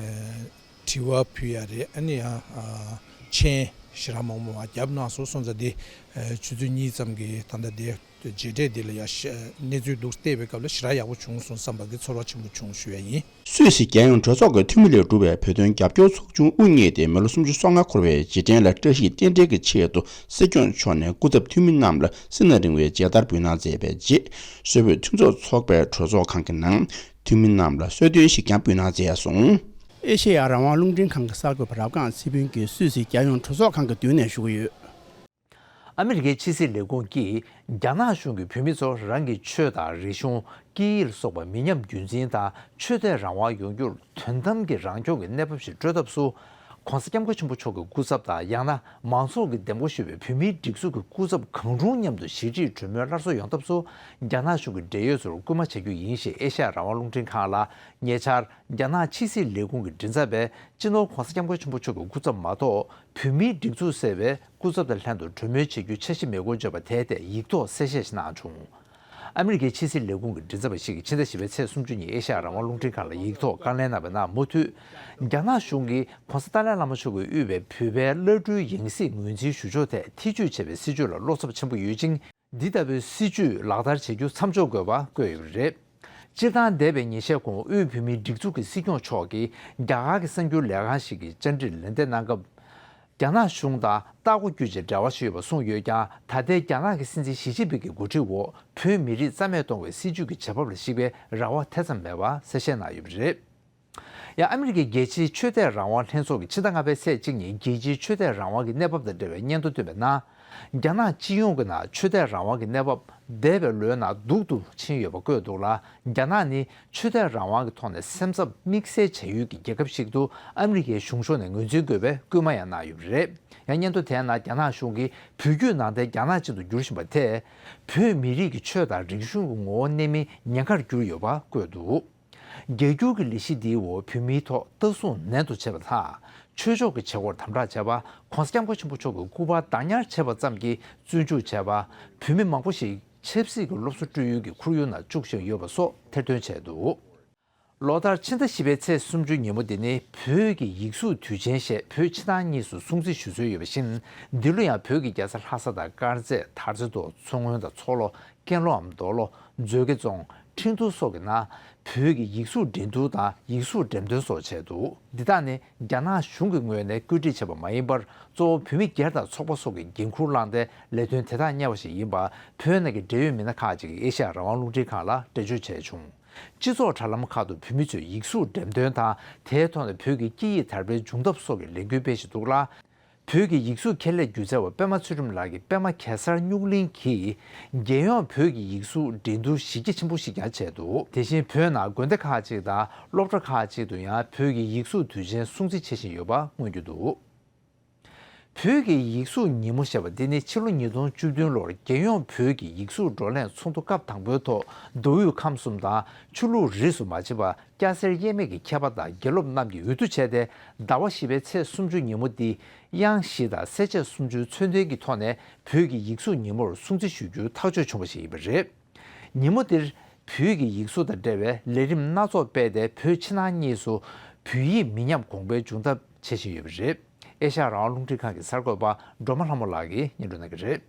དྲི་བ་ཕུལ་ཡ་རེད། ཨ་ནི་ཡང་ཨ་མཆན་ཞེ་དྲག་མང་པོ་མར་བརྒྱབ་གནང་སོང་། སོང་ཙང་དེ་ཨ་ཆུ་ཚོད་གཉིས་ཙམ་གྱི་ད་ལྟ་དེ་མཇལ་འཕྲད་འདི་ལ་ཡ་ཤ་གནས་ཚུལ་འདུག་བལྟས་པའི་སྐབས་ལ་ཞེ་དྲག་ཡག་པོ་བྱུང་སོང་བསམ་པ་གི་ཚོར་བ་ཆེན་པོ་བྱུང་ཞུ་ཡ་ཡིན། སུད་སི་རྒྱལ་ཡོངས་གྲོས་ཚོགས་ཀྱི་འཐུས་མི་ལས་གྲུབ་པའི་བོད་དོན་རྒྱབ་སྐྱོར་ཚོགས་ཆུང་དབུ་བརྙེས་ཏེ་མི་ལོ་སུམ་ཅུ་སོ་ལྔ་འཁོར་བའི་རྗེས་དྲན་ལ་བཀྲ་ཤིས་རྟེན་འབྲེལ་གྱི་ཆེད་དུ་སྲིད་སྐྱོང་མཆོག་ནས་སྐུ་ཚབ་འཐུས་མི་རྣམས་ལ་སྲིད་ན་རིང་བའི་མཇལ་དར་འབུལ་གནང་མཛད་པའི་རྗེས། སུད་བོད་མཐུན་ཚོགས་ཚོགས་པའི་གྲོས་ཚོགས་ཁང་གི་ནང་འཐུས་མི་རྣམས་ལ་གསོལ་སྟོན་ཞིག་ཀྱང་འབུལ་གནང་མཛད་སོང་། ཨེ་ཤེ་ཡ་རང་དབང་རླུང་འཕྲིན་ཁང་གི་གསར་འགོད་པ་རབ་སྒང་ཚེ་ཕུན་གྱིས་སུད་སི་རྒྱལ་ཡོངས་གྲོས་ཚོགས་ཁང་གི་མདུན་ནས་ཞུ་གི་ཡོད། ཨ་མི་རི་ཀའི་ཕྱི་སྲིད་ལས་ཁུངས་ཀྱིས་རྒྱ་ནག་གཞུང་གིས་བོད་མི་ཚོར་རང་གི་ཆོས་དང་རིག་གཞུང་། སྐད་ཡིག་ལ་སོགས་པ་མི་ཉམས་རྒྱུན་འཛིན་དང་ཆོས་དད་རང་དབང་ཡོང་རྒྱུར་དོན་དམ་གྱི་རང་སྐྱོང་གི་གནས་བབ་ཞིག་སྤྲོད་ཐབས་སུ། ༸གོང་ས་༸སྐྱབས་མགོན་ཆེན་པོ་མཆོག་གི་སྐུ་ཚབ་དང་ཡང་ན་མང་ཚོགས་ཀྱིས་འདེམས་བསྐོ་ཞུས་པའི་བོད་མིའི་སྒྲིག་འཛུགས་ཀྱི་སྐུ་ཚབ་གང་རུང་མཉམ་དུ་ཞི་འགྲིག་གྲོས་མོལ་སླར་གསོ་ཡོང་ཐབས་སུ། རྒྱ་ནག་གཞུང་གི་འབྲེལ་ཡོད་ཚོར་སྐུལ་མ་བྱ་རྒྱུ་ཡིན་ཞེས་ཨེ་ཤ་ཡ་རང་དབང་རླུང་འཕྲིན་ཁང་ལ་ཉེ་ཆར། རྒྱ་ནག་ཕྱི་སྲིད་ལས་ཁུངས་ཀྱི་མགྲིན་ཚབ་པས་སྤྱི་ནོར་༸གོང་ས་༸སྐྱབས་མགོན་ཆེན་པོ་མཆོག་གི་སྐུ་ཚབ་མ་གཏོགས་བོད་མིའི་སྒྲིག་འཛུགས་ཟེར་བའི་སྐུ་ཚབ་དང་ལྷན་དུ་གྲོས་མོལ་བྱེད་རྒྱུ་འཆར་གཞི་མེད་སྐོར་བརྗོད་པ་དེའི་ཐད་ཡིག་ཐོག་གསལ་བཤད་ཞིག་གནང་བྱུང་། ཨ་མི་རི་ཀའི་ཕྱི་སྲིད་ལས་ཁུངས་ཀྱི་མགྲིན་ཚབ་པ་ཞིག་གིས་ཕྱི་ཟླ་བཞི་པའི་ཚེས་སུམ་ཅུ་ཉིན་ཨེ་ཤ་ཡ་རང་དབང་རླུང་འཕྲིན་ཁང་ལ་ཡིག་ཐོག་བཀའ་ལན་གནང་བའི་ནང་མུ་མཐུད། རྒྱ་ནག་གཞུང་གིས་༸གོང་ས་ཏཱ་ལའི་བླ་མ་མཆོག་གིས་དབུས་པའི་བོད་པའི་བླ་སྤྲུལ་ཡང་སྲིད་ངོས་འཛིན་ཞུ་ཕྱོགས་ཐད་ཐེ་ཇུས་བྱས་པའི་སྲིད་བྱུས་ལ་བློ་འཚབ་ཆེན་པོ་ཡོད་ཅིང་། འདི་ལྟ་བུའི་སྲིད་བྱུས་ལག་བསྟར་བྱེད་རྒྱུ་མཚམས་འཇོག་དགོས་པ་བཀོད་ཡོད་པ་རེད། སྤྱིར་བཏང་འདས་པའི་ཉིན་ཤས་གོང་དབུས་བོད་མིའི་སྒྲིག་འཛུགས་ཀྱི་སྲིད་སྐྱོང་མཆོག་གིས་རྒྱ་གར་གྱི་གསར་འགྱུར་ལས་ཁང་ཞིག་གི་བཅར་འདྲིར་ལན་འདེབས་གནང་སྐབས། རྒྱ་ནག་གཞུང་དང་ལྟ་སྒོ་བརྒྱུད་ཀྱི་འབྲེལ་བ་ཞིག་ཡོད་པ་གསུངས་ཡོད་ཀྱང་། ད་ལྟའི་རྒྱ་ནག་གི་སྲིད་འཛིན་ཞི་ཅིན་ཕིང་གི་འགོ་ཁྲིད་འོག་བོད་མི་རིགས་རྩ་མེད་གཏོང་བའི་སྲིད་བྱུས་ཀྱི་བྱེད་བབ་ལ་གཞིགས་པའི་རེ་བ་དེ་ཙམ་མེད་པ་གསལ་བཤད་གནང་ཡོད་པ་རེད། ཡང་ཨ་མི་རི་ཀའི་རྒྱལ་སྤྱིའི་ཆོས་དད་རང་དབང་ལྷན་ཚོགས་ཀྱིས་ཕྱི་ཟླ་ལྔ་པའི་ཚེས་གཅིག་ཉིན་རྒྱལ་སྤྱིའི་ཆོས་དད་རང་དབང་གི་གནས་བབ་དང་འབྲེལ་བའི་སྙན་ཐོ་བཏོན་པའི་ནང་། རྒྱ་ནག་སྤྱི་ཡོངས་ཀྱི་ནང་ཆོས་དད་རང་དབང་གི་གནས་བབ་འདས་པའི་ལོའི་ནང་སྡུག་ཏུ་ཕྱིན་ཡོད་པ་བཀོད་འདུག་ལ། རྒྱ་ནག་ནི་ཆོས་དད་རང་དབང་གི་ཐོག་ནས་སེམས་འཚབ་དམིགས་བསལ་བྱ་ཡུལ་གྱི་རྒྱལ་ཁབ་ཞིག་ཏུ་ཨ་མི་རི་ཀའི་གཞུང་ཕྱོགས་ནས་ངོས་འཛིན་དགོས་པའི་སྐུལ་མ་ཡང་གནང་ཡོད་པ་རེད། ཡང་སྙན་ཐོ་དེའི་ནང་རྒྱ་ནག་གཞུང་གིས་བོད་བརྒྱུད་ནང་བསྟན་རྒྱ་ནག་ཅན་དུ་འགྱུར་བཞིན་པ་དེས། བོད་མི་རིགས་ཀྱི་ཆོས་དང་རིག་གཞུང་གི་ངོ་བོ་གནས་མིན་ཉེན་ཁར་གྱུར་ཡོད་པ་བཀོད་འདུག་རྒྱ་སྒྱུར་གྱི་ལས་གཞི་འདིའི་འོག་བོད་མིའི་ཐོག་ལྟ་སྲུང་ནན་དུ་བྱས་པ་དང་། ཆོས་ཕྱོགས་ཀྱི་བྱེད་སྒོར་དམ་དྲག་བྱས་པ། ༸གོང་ས་༸སྐྱབས་མགོན་ཆེན་པོ་མཆོག་གི་སྐུ་པར་བདག་ཉར་བྱས་པ་ཙམ་གྱིས་བཙོན་འཇུག་བྱས་པ། བོད་མི་མང་པོ་ཞིག་ཆབ་སྲིད་ཀྱི་སློབ་གསོ་སྤྲོད་ཡུལ་གྱི་ཁོར་ཡུག་ནང་བཅུག་བཞིན་ཡོད་པ་སོགས་ཐེར་འདོན་བྱས་འདུག་ལོ་ལྟར་ཕྱི་ཟླ་བཞི་པའི་ཚེས་སུམ་ཅུ་ཉིན་མོ་འདི་ནི་བོད་ཀྱི་ཡིག་གཟུགས་དུས་ཆེན་ཞེས་བོད་ཕྱི་ནང་གཉིས་སུ་སྲུང་བརྩི་ཞུ་སྲོལ་ཡོད་པ་བཞིན། འདི་ལོ་ཡང་བོད་ཀྱི་རྒྱལ་ས་ལྷ་ས་དང་དཀར་མཛེས། དར་རྩེ་མདོ། མཚོ་སྔོན་དང་མཚོ་ལྷོ། ཀན་ལྷོའམ་མདོ་ལྷོ། མཛོད་དགེ་རྫོང་། ཁྲིན་ཏུའུ་སོགས་ཀྱི་ནང་བོད་ཀྱི་ཡིག་གཟུགས་འགྲན་བསྡུར་དང་ཡིག་གཟུགས་འགྲེམས་སྟོན་སོགས་བྱས་འདུག་འདི་དག་ནི་རྒྱ་ནག་གཞུང་གི་ངོས་ནས་བཀོད་སྒྲིག་བྱས་པ་མ་ཡིན་པར། གཙོ་བོ་བོད་མི་སྒེར་དང་ཚོགས་པ་སོགས་ཀྱིས་འགན་འཁུར་བླངས་ཏེ་ལས་དོན་དེ་དག་གཉེར་བ་ཞིག་ཡིན་པ། བོད་ནང་གི་འབྲེལ་ཡོད་མི་སྣ་ཁག་ཅིག་གིས་ཨེ་ཤ་ཡ་རང་དབང་རླུང་འཕྲིན་ཁང་ལ་འགྲེལ་བརྗོད་བྱས་བྱུང་། སྤྱི་ཚོགས་དྲ་ལམ་ཁག་ཏུ་བོད་མི་ཚོས་ཡིག་གཟུགས་འགྲེམས་སྟོན་དང་། དེའི་ཐོག་ནས་བོད་ཀྱི་སྐད་ཡིག་དར་སྤེལ་འབྱུང་ཐབས་སོགས་ཀྱི་ལས་འགུལ་སྤེལ་བཞིན་འདུག་ལ། བོད་ཀྱི་ཡིག་གཟུགས་ཁྱད་ལས་སྒྱུ་རྩལ་བ་པད་མ་ཚུལ་ཁྲིམས་ལགས་ཀྱི་པད་མ་གེ་སར་སྨྱུག་གླིང་གིས་རྒྱལ་ཡོངས་བོད་ཀྱི་ཡིག་གཟུགས་འགྲན་བསྡུར་གཞི་རྒྱ་ཆེན་པོ་ཞིག་ཀྱང་བྱས་འདུག་དེ་བཞིན་བོད་ནང་དགོན་སྡེ་ཁག་ཅིག་དང་སློབ་གྲྭ་ཁག་ཅིག་ཏུ་ཡང་བོད་ཀྱི་ཡིག་གཟུགས་དུས་ཆེན་སྲུང་བརྩི་བྱེད་བཞིན་ཡོད་པ་མངོན་གྱི་འདུག་བོད་ཀྱི་ཡིག་གཟུགས་ཉིན་མོ་ཞེས་པ་འདི་ནི་ཕྱི་ལོ་ཉིས་སྟོང་བཅུ་བདུན་ལོར་རྒྱལ་ཡོངས་བོད་ཀྱི་ཡིག་གཟུགས་བགྲོ་གླེང་ཚོགས་འདུ་སྐབས་དང་པོའི་ཐོག་མདོ་དབུས་ཁམས་གསུམ་དང་ཆོས་ལུགས་རིས་སུ་མ་ཆད་པ་སྐྱ་སེར་དབྱེ་མེད་ཀྱི་མཁས་པ་དང་དགེ་སློབ་རྣམས་ཀྱིས་འོས་བསྡུ་བྱས་ཏེ་ཟླ་བ་བཞི་པའི་ཚེས་སུམ་ཅུ་ཉིན་མོ་འདི་གཡང་བཞི་དང་སེར་བྱེས་སུམ་ཅུའི་མཚོན་དོན་གྱི་ཐོག་ནས་བོད་ཀྱི་ཡིག་གཟུགས་ཉིན་མོར་སྲུང་བརྩི་ཞུ་རྒྱུའི་ཐག་གཅོད་བྱུང་བ་ཞིག་ཡིན་པ་རེད། ཉིན་མོ་འདིར་བོད་ཀྱི་ཡིག་གཟུགས་དང་འབྲེལ་བའི་ལས་རིམ་སྣ་ཚོགས་སྤེལ་ཏེ་བོད་ཕྱི་ནང་གཉིས་སུ་བོད་ཡིག་མི་ཉམས་གོང་འཕེལ་འབྱུང་ཐབས་བྱེད་བཞིན་ཡོད་པ་རེད། ཨེ་ཤ་ཡ་རང་དབང་རླུང་འཕྲིན་ཁང་གི་གསར་འགོད་པ་སྒྲོལ་མ་ལྷ་མོ་ལགས་ཀྱིས་སྙན་སྒྲོན་གནང་གི་རེད།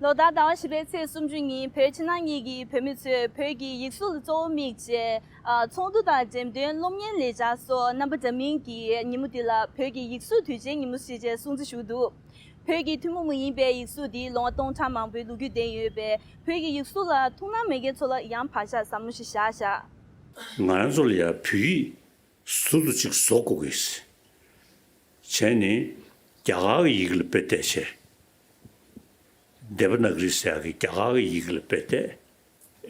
ལོ་ལྟར་ཟླ་བ་བཞི་པའི་ཚེས་སུམ་ཅུ་ཉིན་བོད་ཕྱི་ནང་གཉིས་ཀྱི་བོད་མི་ཚོས་བོད་ཀྱི་ཡིག་གཟུགས་ལ་གཙོ་བོ་དམིགས་བྱས། ཨ། ཚོགས་འདུ་དང་འགྲེམས་སྟོན། སློབ་གཉེར་ལས་འཆར་སོགས་རྣམ་པ་འདྲ་མིན་གྱིས་ཉིན་མོ་འདི་ལ་བོད་ཀྱི་ཡིག་གཟུགས་དུས་ཆེན་ཉིན་མོ་ཞེས་བྱས་སྲུང་བརྩི་ཞུ་འདུག་བོད་ཀྱི་ཐུན་མོང་མ་ཡིན་པའི་ཡིག་གཟུགས་འདི་ལོ་ངོ་སྟོང་ཕྲག་མང་པོའི་ལོ་རྒྱུས་ལྡན་ཡོད་པས། བོད་ཀྱི་ཡིག་གཟུགས་ལ་ཐུགས་སྣང་མེད་མཁན་ཚོ་ལ་ཡང་བག་ཆགས་ཟབ་མོ་ཞིག་བཞག་བཞག་ང་རང་ཚོ་ལ་ཡང་བོད་ཡིག་ཟུར་དུ་ཅིག་བཟོ་དགོས་ཀྱི། བྱས་ནས་རྒྱ་གར་གྱི་ཡི་གེ་ལ་དཔེ་བལྟས་བྱས། དེ་བ་ན་ག་རི་ཟེར་ཡག་གི་རྒྱ་གར་གྱི་ཡི་གེ་ལ་དཔེ་བལྟས།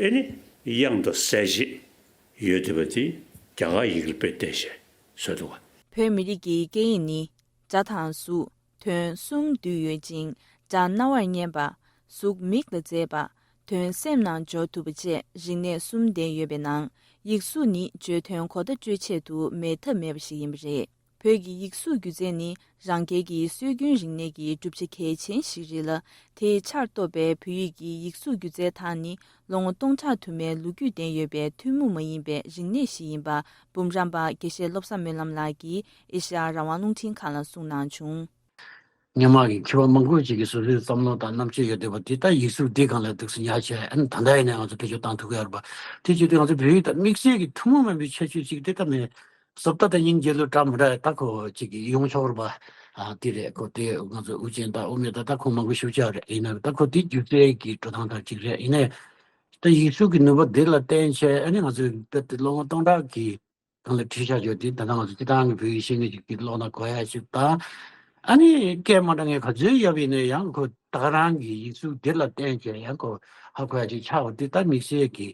ཨེ་ནི་དབྱངས་དང་གསལ་བྱེད་ཡོད་བསྡད་པ་དེ་རྒྱ་གར་ཡི་གེ་ལ་དཔེ་བལྟས་བྱས་བཟོས་འདུག་ག་བོད་མི་རིགས་ཀྱི་སྐད་ཡིག་ནི་སྒྲ་དང་གཟུགས། དོན་གསུམ་འདུས་ཡོད་ཅིང་། སྒྲ་རྣ་བར་སྙན་པ། གཟུགས་མིག་ལ་མཛེས་པ། དོན་སེམས་ནང་འཇོག་ཐུབ་པ་བཅས་རིག་གནས་གསུམ་ལྡན་ཡོད་པའི་ནང་། ཡིག་གཟུགས་ནི་བརྗོད་དོན་གོ་བརྡ་སྤྲོད་ཆེད་དུ་མེད་ཐབས་མེད་པ་ཞིག་ཡིན་པ་རེད། བོད་ཀྱི་ཡིག་གཟུགས་སྒྱུ་རྩལ་ནི་རང་རྒྱལ་གྱི་སྲོལ་རྒྱུན་རིག་གནས་ཀྱི་གྲུབ་ཆ་གལ་ཆེན་ཞིག་རེད་ལ། དེའི་ཆར་གཏོགས་པའི་བོད་ཡིག་གི་ཡིག་གཟུགས་སྒྱུ་རྩལ་དག་ནི་ལོ་ངོ་སྟོང་ཕྲག་དུ་མའི་ལོ་རྒྱུས་ལྡན་ཡོད་པའི་ཐུན་མོང་མ་ཡིན་པའི་རིག་གནས་ཤིག་ཡིན་པ། འབུམ་རམས་པ་དགེ་བཤེས་བློ་བཟང་སྨོན་ལམ་ལགས་ཀྱིས་ཨེ་ཤ་ཡ་རང་དབང་རླུང་འཕྲིན་ཁང་ལ་གསུངས་གནང་བྱུང་། སྔོན་མ་གི་མཁས་པ་མང་པོ་ཅིག་གིས་སོ་སོའི་བསམ་བློ་དང་རྣམ་དཔྱོད་ཡོད་བསྡད་པ་དེ་ད་ཡིག་གཟུགས་འདི་སྒང་ལ་འདུག་སེ་ཉར་བྱས། ཨ་ནི་ད་ལྟ་ཡིན་ནའི་ང་ཚོ་བེད་སྤྱོད་བཏང་ཐུབ་ཀྱི་ཡོད་རེད་པ། དེ་བྱེད་དུས་ང་ཚོ་བོད་ཡིག་དང་དམིགས་བསལ་གྱི་ཐུན་མོང་མ་ཡིན་པའི་ཁྱད་ཆོས་ཅིག་དེ་ད་མེད། བཟོ་ལྟ་དང་སྙིང་རྗེ་ལོ་འདྲ་མི་འདྲ་ད་ཁོ་ཅིག་ཡོང་ཆོག་རེད་པ། ཨ་དེ་རེད། ཁོ་དེ་ང་ཚོ་དབུ་ཅན་དང་དབུ་མེད་དང་ད་ཁོ་མང་པོ་ཞེ་པོ་ཅིག་རེད། ཡིན་ནའི་ད་ཁོ་དེ་སྒྱུ་རྩལ་གྱི་འགྲོ་སྟངས་དང་ཅིག་རེད། ཡིན་ནའི་ད་ཡིག་གཟུགས་ཀྱི་ནུས་པ་དེ་ལ་བརྟེན་བྱས། ཨ་ནི་ང་ཚོའི་དཔེ་དེ་ལོ་ངོ་སྟོང་ཕྲག་གི་སྒང་ལ་བྲིས་བཞག་ཡོད་དེ། ད་ལྟ་ང་ཚོ་སྤྱིར་བཏང་གི་བོད་ཡིག་ཤེས་མཁན་ཅིག་གིས་ཀློག་ན་གོ་ཡ་ཞིག་དང་། ཨ་ནི་སྐད་མ་འདྲ་མཁན་ག་ཚོད་ཡོད་པ་ཡིན་ན་ཡང་ཁོ་ད་ག་རང་གི་ཡིག་གཟུགས་དེ་ལ་བརྟེན་བྱས་ཡང་ཁོ་ཧ་གོ་ཡ་ཅིག་ཆགས་པ་དེ་ད་དམིགས་བསལ་གྱི་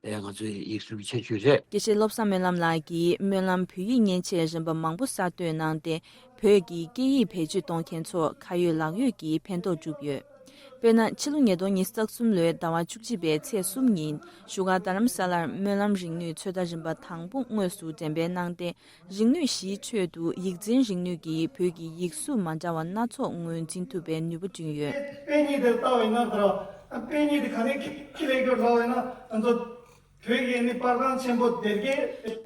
ཨེ་ང་ཚོའི་ཡིག་གཟུགས་ཁྱད་ཆོས་རེད། དགེ་བཤེས་བློ་བཟང་སྨོན་ལམ་ལགས་ཀྱིས་སྨོན་ལམ་བོད་ཡིག་མཉེན་ཆས་རིམ་པ་མང་པོ་གསར་གཏོད་གནང་སྟེ། བོད་ཀྱི་སྐད་ཡིག་བེད་སྤྱོད་གཏོང་མཁན་ཚོ་ཁ་ཡོད་ལག་ཡོད་ཀྱིས་ཕན་ཐོགས་བསྒྲུབས་ཡོད། དཔེར་ན། ཕྱི་ལོ་ཉིས་སྟོང་ཉི་ཤུ་རྩ་གསུམ་ལོའི་ཟླ་བ་བཅུ་གཅིག་པའི་ཚེས་གསུམ་ཉིན་བཞུགས་སྒར་རྡ་རམ་ས་ལར་སྨོན་ལམ་རིག་ནུས་ཚོད་ལྟ་རིམ་པ་དང་པོ་དངོས་སུ་འགྲེམས་སྤེལ་གནང་སྟེ། རིག་ནུས་བཞིའི་ཁྲོད་དུ་ཡིག་འཛིན་རིག་ནུས་ཀྱིས་བོད་ཀྱི་ཡིག་གཟུགས་མ་འདྲ་བ་སྣ་ཚོགས་ངོས་འཛིན་ཐུབ་པའི་ནུས་པ་བསྐྲུན་ཡོད། དཔེ་རྙིང་དེ་ལྟ་བ་ཡིན་ན་དེ་ར། དཔེ་རྙིང་དེ་ག་ནས་ཁྱེར་ཁྱེར་ཡོད་ལབ་ཡིན་ན་ང་ཚོ་བོད་ཀྱི་ནི་པར་ཁང་ཆེན་པོ་སྡེ་དགེ།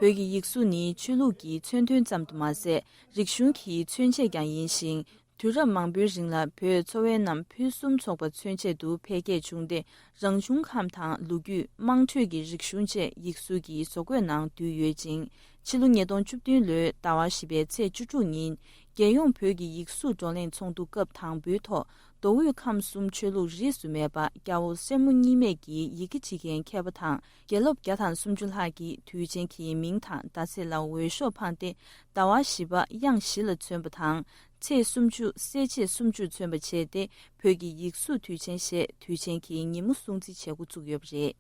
བོད་ཀྱི་ཡིག་གཟུགས་ནི་ཆོས་ལུགས་ཀྱི་མཚོན་དོན་ཙམ་དུ་མ་ཟད། རིག་གཞུང་གི་མཚོན་བྱེད་ཀྱང་ཡིན་ཞིང་། དུས་རབས་མང་པོའི་རིང་ལ་བོད་ཚོ་བའི་ནང་ཕུན་སུམ་ཚོགས་པ་མཚོན་བྱེད་དུ་འཕེལ་རྒྱས་བྱུང་སྟེ། རང་བྱུང་ཁམས་དང་ལོ་རྒྱུས། དམངས་ཁྲོད་ཀྱི་རིག་གཞུང་བཅས་ཡིག་གཟུགས་ཀྱི་བཟོ་བཀོད་ནང་འདུས་ཡོད་ཅིང་། ཕྱི་ལོ་ཉིས་སྟོང་བཅུ་བདུན་ལོའི་ཟླ་བ་བཞི་པའི་ཚེས་བཅུ་དྲུག་ཉིན། རྒྱལ་ཡོངས་བོད་ཀྱི་ཡིག་གཟུགས་བགྲོ་གླེང་ཚོགས་འདུ་སྐབས་དང་པོའི་ཐོག་མདོ་དབུས་ཁམས་གསུམ་ཆོས་ལུགས་རིས་སུ་མེད་པ་སྐྱ་བོ་སེར་མོ་གཉིས་མེད་ཀྱི་ཡི་གེ་འབྲི་མཁན་མཁས་པ་དང་། དགེ་སློབ་བརྒྱ་དང་སུམ་ཅུ་ལྷག་གིས་དུས་ཆེན་གྱི་མིང་དང་ཟླ་ཚེས་ལ་འོས་ཤོག་འཕངས་ཏེ། ཟླ་བ་བཞི་པ་གཡང་བཞི་ལ་མཚོན་པ་དང་། ཚེས་སུམ་ཅུ་སེར་བྱེས་སུམ་ཅུར་མཚོན་པ་བྱས་ཏེ། བོད་ཀྱི་ཡིག་གཟུགས་དུས་ཆེན་ཞེས་དུས་ཆེན་གྱི་ཉིན་མོ་སྲུང་བརྩི་བྱེད་འགོ་བཙུགས་ཡོད་པ་རེད།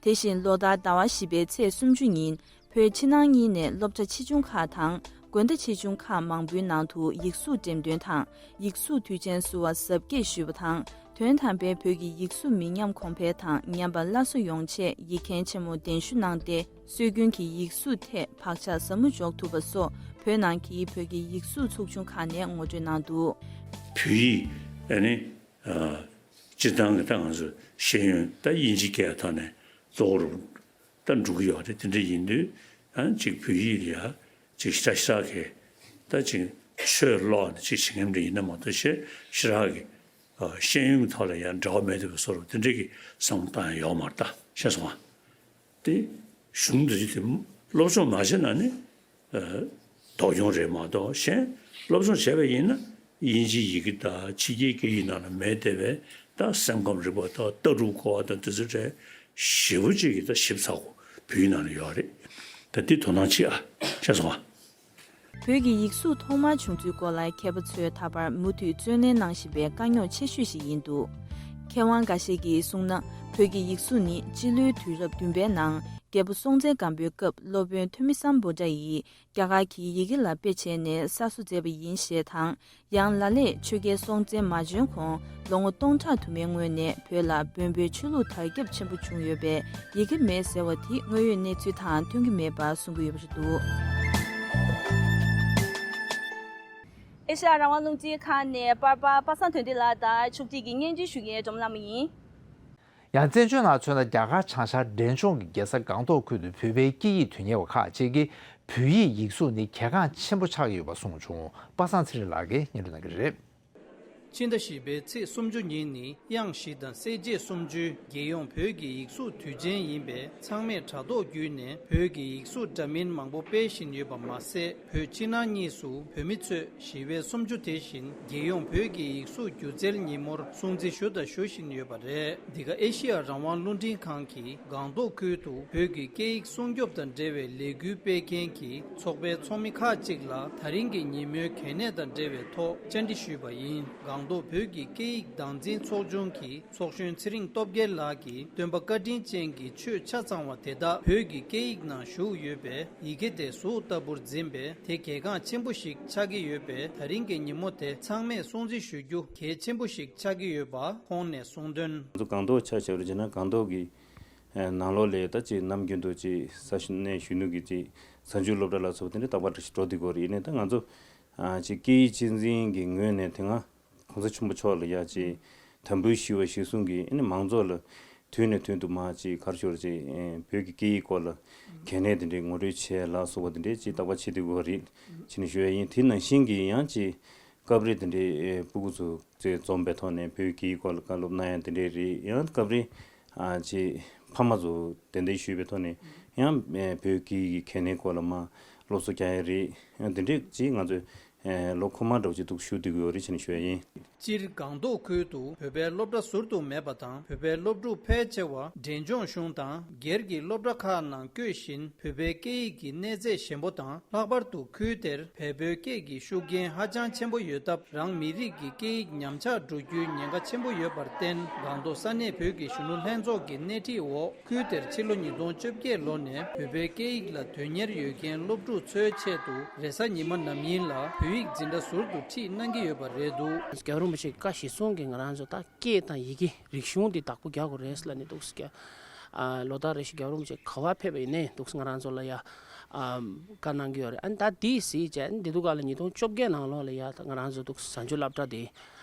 དེ་བཞིན་ལོ་ལྟར་ཟླ་བ་བཞི་པའི་ཚེས་སུམ་ཅུ་ཉིན། བོད་ཕྱི་ནང་གཉིས་ནས་སློབ་གྲྭ་ཆེ་ཆུང་ཁག་དང་དགོན་སྡེ་ཆེ་ཆུང་ཁག་མང་པོའི་ནང་དུ་ཡིག་གཟུགས་འགྲེམས་སྟོན་དང་ཡིག་གཟུགས་དུས་ཆེན་བསུ་བ་གཟབ་རྒྱས་ཞུས་པ་དང་། དོན་དམ་པའི་བོད་ཀྱི་ཡིག་གཟུགས་མི་ཉམས་གོང་འཕེལ་དང་ཉམས་པ་སླར་གསོ་ཡོང་ཆེད་ཡིག་མཁན་ཆེན་མོ་གདན་ཞུ་གནང་སྟེ། སྲོལ་རྒྱུན་གྱི་ཡིག་གཟུགས་ཐད་བག་ཆགས་ཟབ་མོ་འཇོག་ཐུབ་པ་སོགས་བོད་ནང་གི་བོད་ཀྱི་ཡིག་གཟུགས་ཚོགས་ཆུང་ཁག་ནས་ངོ་སྤྲོད་གནང་འདུག་བོད་ཡིག་ཨ་ནི། ཨ། སྤྱིར་བཏང་གི་ད་ང་ཚོ་ཤེས་ཡོན་ད་དབྱིན་ཇི་སྐད་ཐོག་ནས་གཙོ་བོར་ད་འགྲོ་གི་ཡོད་རེད། དེ་འདྲ་ཡིན་དུས་ཨ་ཅིག་བོད་ཡིག་ལ་ཡ་ཅིག་ཞེ་དྲག་ཞེ་དྲག་གི་ད་ཅིག་ཆོས་ཀློག་ནས་ཅིག་བྱེད་མཁན་འདྲ་ཡིན་ན་མ་གཏོགས་ཞེ་ཞེ་དྲག་གི་ཨ་ཤེས་ཡོན་གྱི་ཐོག་ལ་ཡང་འབྲེལ་བ་མེད་འདུག་པའི་བཟོ་འདྲ་དེ་འདྲའི་གི་བསམ་བློ་བཏང་ཡ་ཡོད་མ་རེད། ད་ཤེས་སོང་ང་། དེ་གཞུང་འདི་དེ་སློབ་སྦྱོང་མ་བྱས་ན་ནི་ཨ་ལྡོག་གྱོང་རེད་མ་གཏོགས། གཞན་སློབ་སྦྱོང་བྱས་པ་ཡིན་ན་དབྱིན་ཇིའི་ཡི་གེ་དང་ཕྱི་རྒྱལ་སྐད་ཡིག་ནང་ལ་མེད་བསྡད་པའི་ད་སེམས་ཁམས་རིག་པ་དང་ལྟ་གྲུབ་སྐོར་བ་དང་དེ་ཚོ་གྲས་ཞེ་པོ་ཅིག་གི་ད་ཞིབ་ཚགས་པོ་ བོད་ཡིག་ནང་ལ་ཡོད་རེད། ད་འདི་དོ་སྣང་བྱེད་ཨ། ཤེས་སོང་ཨ། བོད་ཀྱི་ཡིག་གཟུགས་ཐོག་མར་བྱུང་ཚུལ་སྐོར་ལ་མཁས་པ་ཚོས་ད་བར་མུ་མཐུད་རྩོད་ལེན་གནང་བཞིན་པའི་དཀའ་རྙོག་ཆེ་ཤོས་ཤིག་ཡིན་འདུག། མཁས་དབང་འགའ་ཤས་ཀྱིས་གསུངས་ན། བོད་ཀྱི་ཡིག་གཟུགས་ནི་སྤྱི་ལོའི་དུས་རབས་བདུན་པའི་ནང་རྒྱལ་པོ་སྲོང་བཙན་སྒམ་པོའི་སྐབས་སློབ་དཔོན་ཐོན་མི་སམ་བྷོ་ཊ་ཡིས་རྒྱ་གར་གྱི་ཡི་གེ་ལ་དཔེ་བྱས་ནས་གསར་བཟོ་མཛད་པ་ཡིན་ཞེས་དང་། ཡང་ལ་ལས་ཆོས་རྒྱལ་སྲོང་བཙན་མ་བྱོན་གོང་ལོ་ངོ་སྟོང་ཕྲག་དུ་མའི་སྔོན་ནས་བོད་ལ་བོན་པོའི་ཆོས་ལུགས་དར་ཁྱབ་ཆེན་པོ་བྱུང་ཡོད་པས་ཡི་གེ་མེད་ཟེར་བ་དེ་དངོས་ཡོད་གནས་ཚུལ་དང་མཐུན་གྱི་མེད་པ་གསུང་གི་ཡོད་པ་རེད་འདུག། ཨེ་ཤ་ཡ་རང་དབང་རླུང་འཕྲིན་ཁང་ནས་པར་པ་པ་སངས་དོན་ལྡན་ལགས་དང་ཕྱུག་སྒྲིག་གིས་སྙན་སྒྲོན་ཞུ་མཁན་སྒྲོལ་མ་བླ་མ་ཡིན། ཡང་བཙན་བྱོལ་ནང་མཚོན་ན་རྒྱ་གར་བྱང་ཤར་འབྲས་ལྗོངས་ཀྱི་རྒྱལ་ས་སྒང་ཏོག་ཁུལ་དུ་བོད་པའི་སྐད་ཡིག་དོན་གཉེར་བ་ཁག་ཅིག་གིས་བོད་ཡིག་ཡིག་གཟུགས་ནི་གལ་འགངས་ཆེན་པོ་ཆགས་ཀྱི་ཡོད་པ་གསུངས་བྱུང་། པ་སངས་ཚེ་རིང་ལགས་ཀྱིས་སྙན་སྒྲོན་གནང་གི་རེད། ཕྱི་ཟླ་བཞི་པའི་ཚེས་སུམ་ཅུ་ཉིན་ནི་དབྱངས་བཞི་དང་གསལ་བྱེད་སུམ་ཅུའི་རྒྱལ་ཡོངས་བོད་ཀྱི་ཡིག་གཟུགས་དུས་ཆེན་ཡིན་པས་ཚང་མས་དྲ་ཐོག་བརྒྱུད་ནས་བོད་ཀྱི་ཡིག་གཟུགས་འདྲ་མིན་མང་པོ་སྤེལ་བཞིན་ཡོད་པ་མ་ཟད། བོད་ཕྱི་ནང་གཉིས་སུ་བོད་མི་ཚོས་ཞི་བའི་སུམ་ཅུ་དེ་བཞིན་རྒྱལ་ཡོངས་བོད་ཀྱི་ཡིག་གཟུགས་སྒྱུ་རྩལ་ཉིན་མོར་སྲུང་བརྩི་ཞུ་དང་ཞུ་བཞིན་ཡོད་པ་རེད། འདི་ག་ཨེ་ཤེ་ཡ་རང་དབང་རླུང་འཕྲིན་ཁང་གིས་སྒང་ཏོག་ཁུལ་དུ་བོད་ཀྱི་སྐད་ཡིག་སྲུང་སྐྱོབ་དང་འབྲེལ་བའི་ལས་འགུལ་སྤེལ་མཁན་གྱི་ཚོགས་པའི་ཚོགས་མི་ཁག་ཅིག་ལ་ད་རིང་གི་ཉིན་མོའི་གལ་གནད་དང་འབྲེལ་བའི་ཐོག་བཅར་འདྲི་ཞུས་པ་ཡིན། སྒང་ཏོག་བོད་ཀྱི་སྐད་ཡིག་བདག་འཛིན་ཚོགས་ཆུང་གི་ཚོགས་གཞོན་ཚེ་རིང་སྟོབས་རྒྱལ་ལགས་ཀྱིས་སྟོན་པ་བཀའ་དྲིན་ཅན་གྱི་ཆོས་ཆ་ཚང་བ་དེ་དག་བོད་ཀྱི་སྐད་ཡིག་ནང་བཞུགས་ཡོད་པས་ཡི་གེ་དེ་གཟུགས་ལྟ་བུར་འཛིན་པས་དེ་གལ་འགངས་ཆེན་པོ་ཞིག་ཆགས་ཀྱི་ཡོད་པས་ད་རིང་གི་ཉིན་མོ་དེ་ཚང་མས་སྲུང་བརྩི་ཞུ་རྒྱུ་གལ་ཆེན་པོ་ཞིག་ཆགས་ཀྱི་ཡོད་པ་ཁོང་ནས་གསུངས་དོན། ང་ཚོ་སྒང་ཏོག་ཆ་བཞག་པ་རེད་བྱས་ན་སྒང་ཏོག་གི་ནང་ལོགས་ལ་ད་ཅིག་ནམ་རྒྱུན་དུ་ཅིག་ས་གནས་གཞོན་ནུ་གི་ཅིག་གཟའ་མཇུག་སློབ་གྲྭ་ལ་སོགས་པ་དེ་འདྲ་རྟག་པར་འགྲོ་བསྡད་ཀྱི་ཡོད་རེད། ཡིན་ནའི་ད་ང་ཚོ་ཅིག་སྐད་ཡིག་གཅེས་འཛིན་གྱི་ངོས་ནས་དེ་སྔ་༸གོང་ས་ཆེན་པོ་མཆོག་ལ་ཡ་ཅིག་དམ་འབུལ་ཞུ་བ་གཞིར་བཟུང་གིས་ཨ་ནི་མང་ཚོགས་ལ་དུས་ནས་དུས་དུ་མ་ཅིག་ག་རེ་ཞུ་དགོས་རེད། ཅིག་བོད་ཀྱི་སྐད་ཡིག་སྐོར་ལ་གལ་གནད་དེ་འདྲའི་ངོ་སྤྲོད་བྱས་ལ་སོགས་པ་དེ་འདྲའི་ཅིག་རྟག་པར་བྱེད་བསྡད་ཀྱི་ཡོད་རེད་ཅེས་ནས་ཞུ་ཡ་ཡིན། དེ་ནང་བཞིན་གྱི་ཡང་ཅིག་སྐབས་རེ་དེ་འདྲའི་ཕྲུ་གུ་ཚོ་ཚོས་འཛོམས་པའི་ཐོག་ནས་བོད་ཀྱི་སྐད་ཡིག་སྐོར་ལ་བཀའ་སློབ་གནང་ཡ་དེ་འདྲའི་རེད། ཡང་སྐབས་རེ་ཨ་ཅེ་ཕ་མ་ཚོ་གདན་འདྲེན་ཞུས་པའི་ཐོག་ནས་ཡང་ཨེ་བོད་ཀྱི་གལ་གནད་སྐོར་ལ་མ་སློབ་གསོ་རྒྱག་ཡ་རེད། ཡང་དེ་འདྲས་ཅིག་ང་ཚོས་ཨེ་ལོ་ཁོ་མ་འདྲ་བོ་ཅིག་འདུག་ཞུ་བསྡད་ཀྱི་ཡོད་རེད་ཅེས་ནས་ཞུ་ཡ་ཡིན། སྤྱིར་སྒང་ཏོག་ཁུལ་དུ་བོད་པའི་སློབ་གྲྭ་ཟུར་དུ་མེད་པ་དང་བོད་པའི་སློབ་ཕྲུག་ཕལ་ཆེ་བ་འབྲས་ལྗོངས་གཞུང་དང་སྒེར་གྱི་སློབ་གྲྭ་ཁག་ནང་བསྐྱོད་བཞིན་བོད་པའི་སྐད་ཡིག་གི་གནས་ཚད་ཞན་པོ་དང་། ལྷག་པར་དུ་ཁུལ་དེར་བལ་པོའི་སྐད་ཀྱི་ཤུགས་རྐྱེན་ཧ་ཅང་ཆེན་པོ་ཡོད་སྟབས། རང་མི་རིགས་ཀྱི་སྐད་ཡིག་ཉམས་ཆག་འགྲོ་རྒྱུའི་ཉེན་ཁ་ཆེན་པོ་ཡོད་པར་བརྟེན། སྒང་ཏོག་ས་གནས་བོད་ཀྱི་གཞོན་ནུ་ལྷན་ཚོགས་ཀྱི་སྣེ་ཁྲིད་འོག་ཁུལ་དེར་ཕྱི་ལོ་ཉིས་སྟོང་བཅོ་བརྒྱད་ལོ་ནས་བོད་པའི་སྐད་ཡིག་ལ་དོན་གཉེར་ཡོད་མཁན་སློབ་ཕྲུག་ཚོའི་ཆེད་དུ་རེས་གཟའ་ཉི་མ་ནམ་ཡིན་ལ་བོད་ཡིག་འཛིན་གྲྭ་ཟུར་དུ་ཁྲིད་གནང་གི་ཡོད་པ་རེད་འདུག། རྒྱལ་བ་རིན་པོ་ཆེའི་བཀའ་གཞིར་བཟུང་གིས་ང་རང་ཚོ་ད་སྐད་དང་ཡི་གེ་རིག་གཞུང་འདི་བདག་པོ་རྒྱག་དགོས་རེད་ལབ་ནས་འདུག་ཟེར། ལོ་ལྟར་རེ་བཞིན་རྒྱལ་བ་རིན་པོ་ཆེ་ག་པར་ཕེབས་པ་ཡིན་ནའི་འདུག་ང་རང་ཚོ་ལ་ཡ་བཀའ་གནང་གི་ཡོད་རེད། ཨ་ནི་ད་འདི་གཟིགས་བྱས་འདི་དུས་སྐབས་ལ་ཉིས་སྟོང་བཅོ་བརྒྱད་ནང་ལོགས་ལ་ཡ་ད་ང་རང་ཚོ་འདུག་གཟའ་མཇུག་སློབ་གྲྭ་དེ་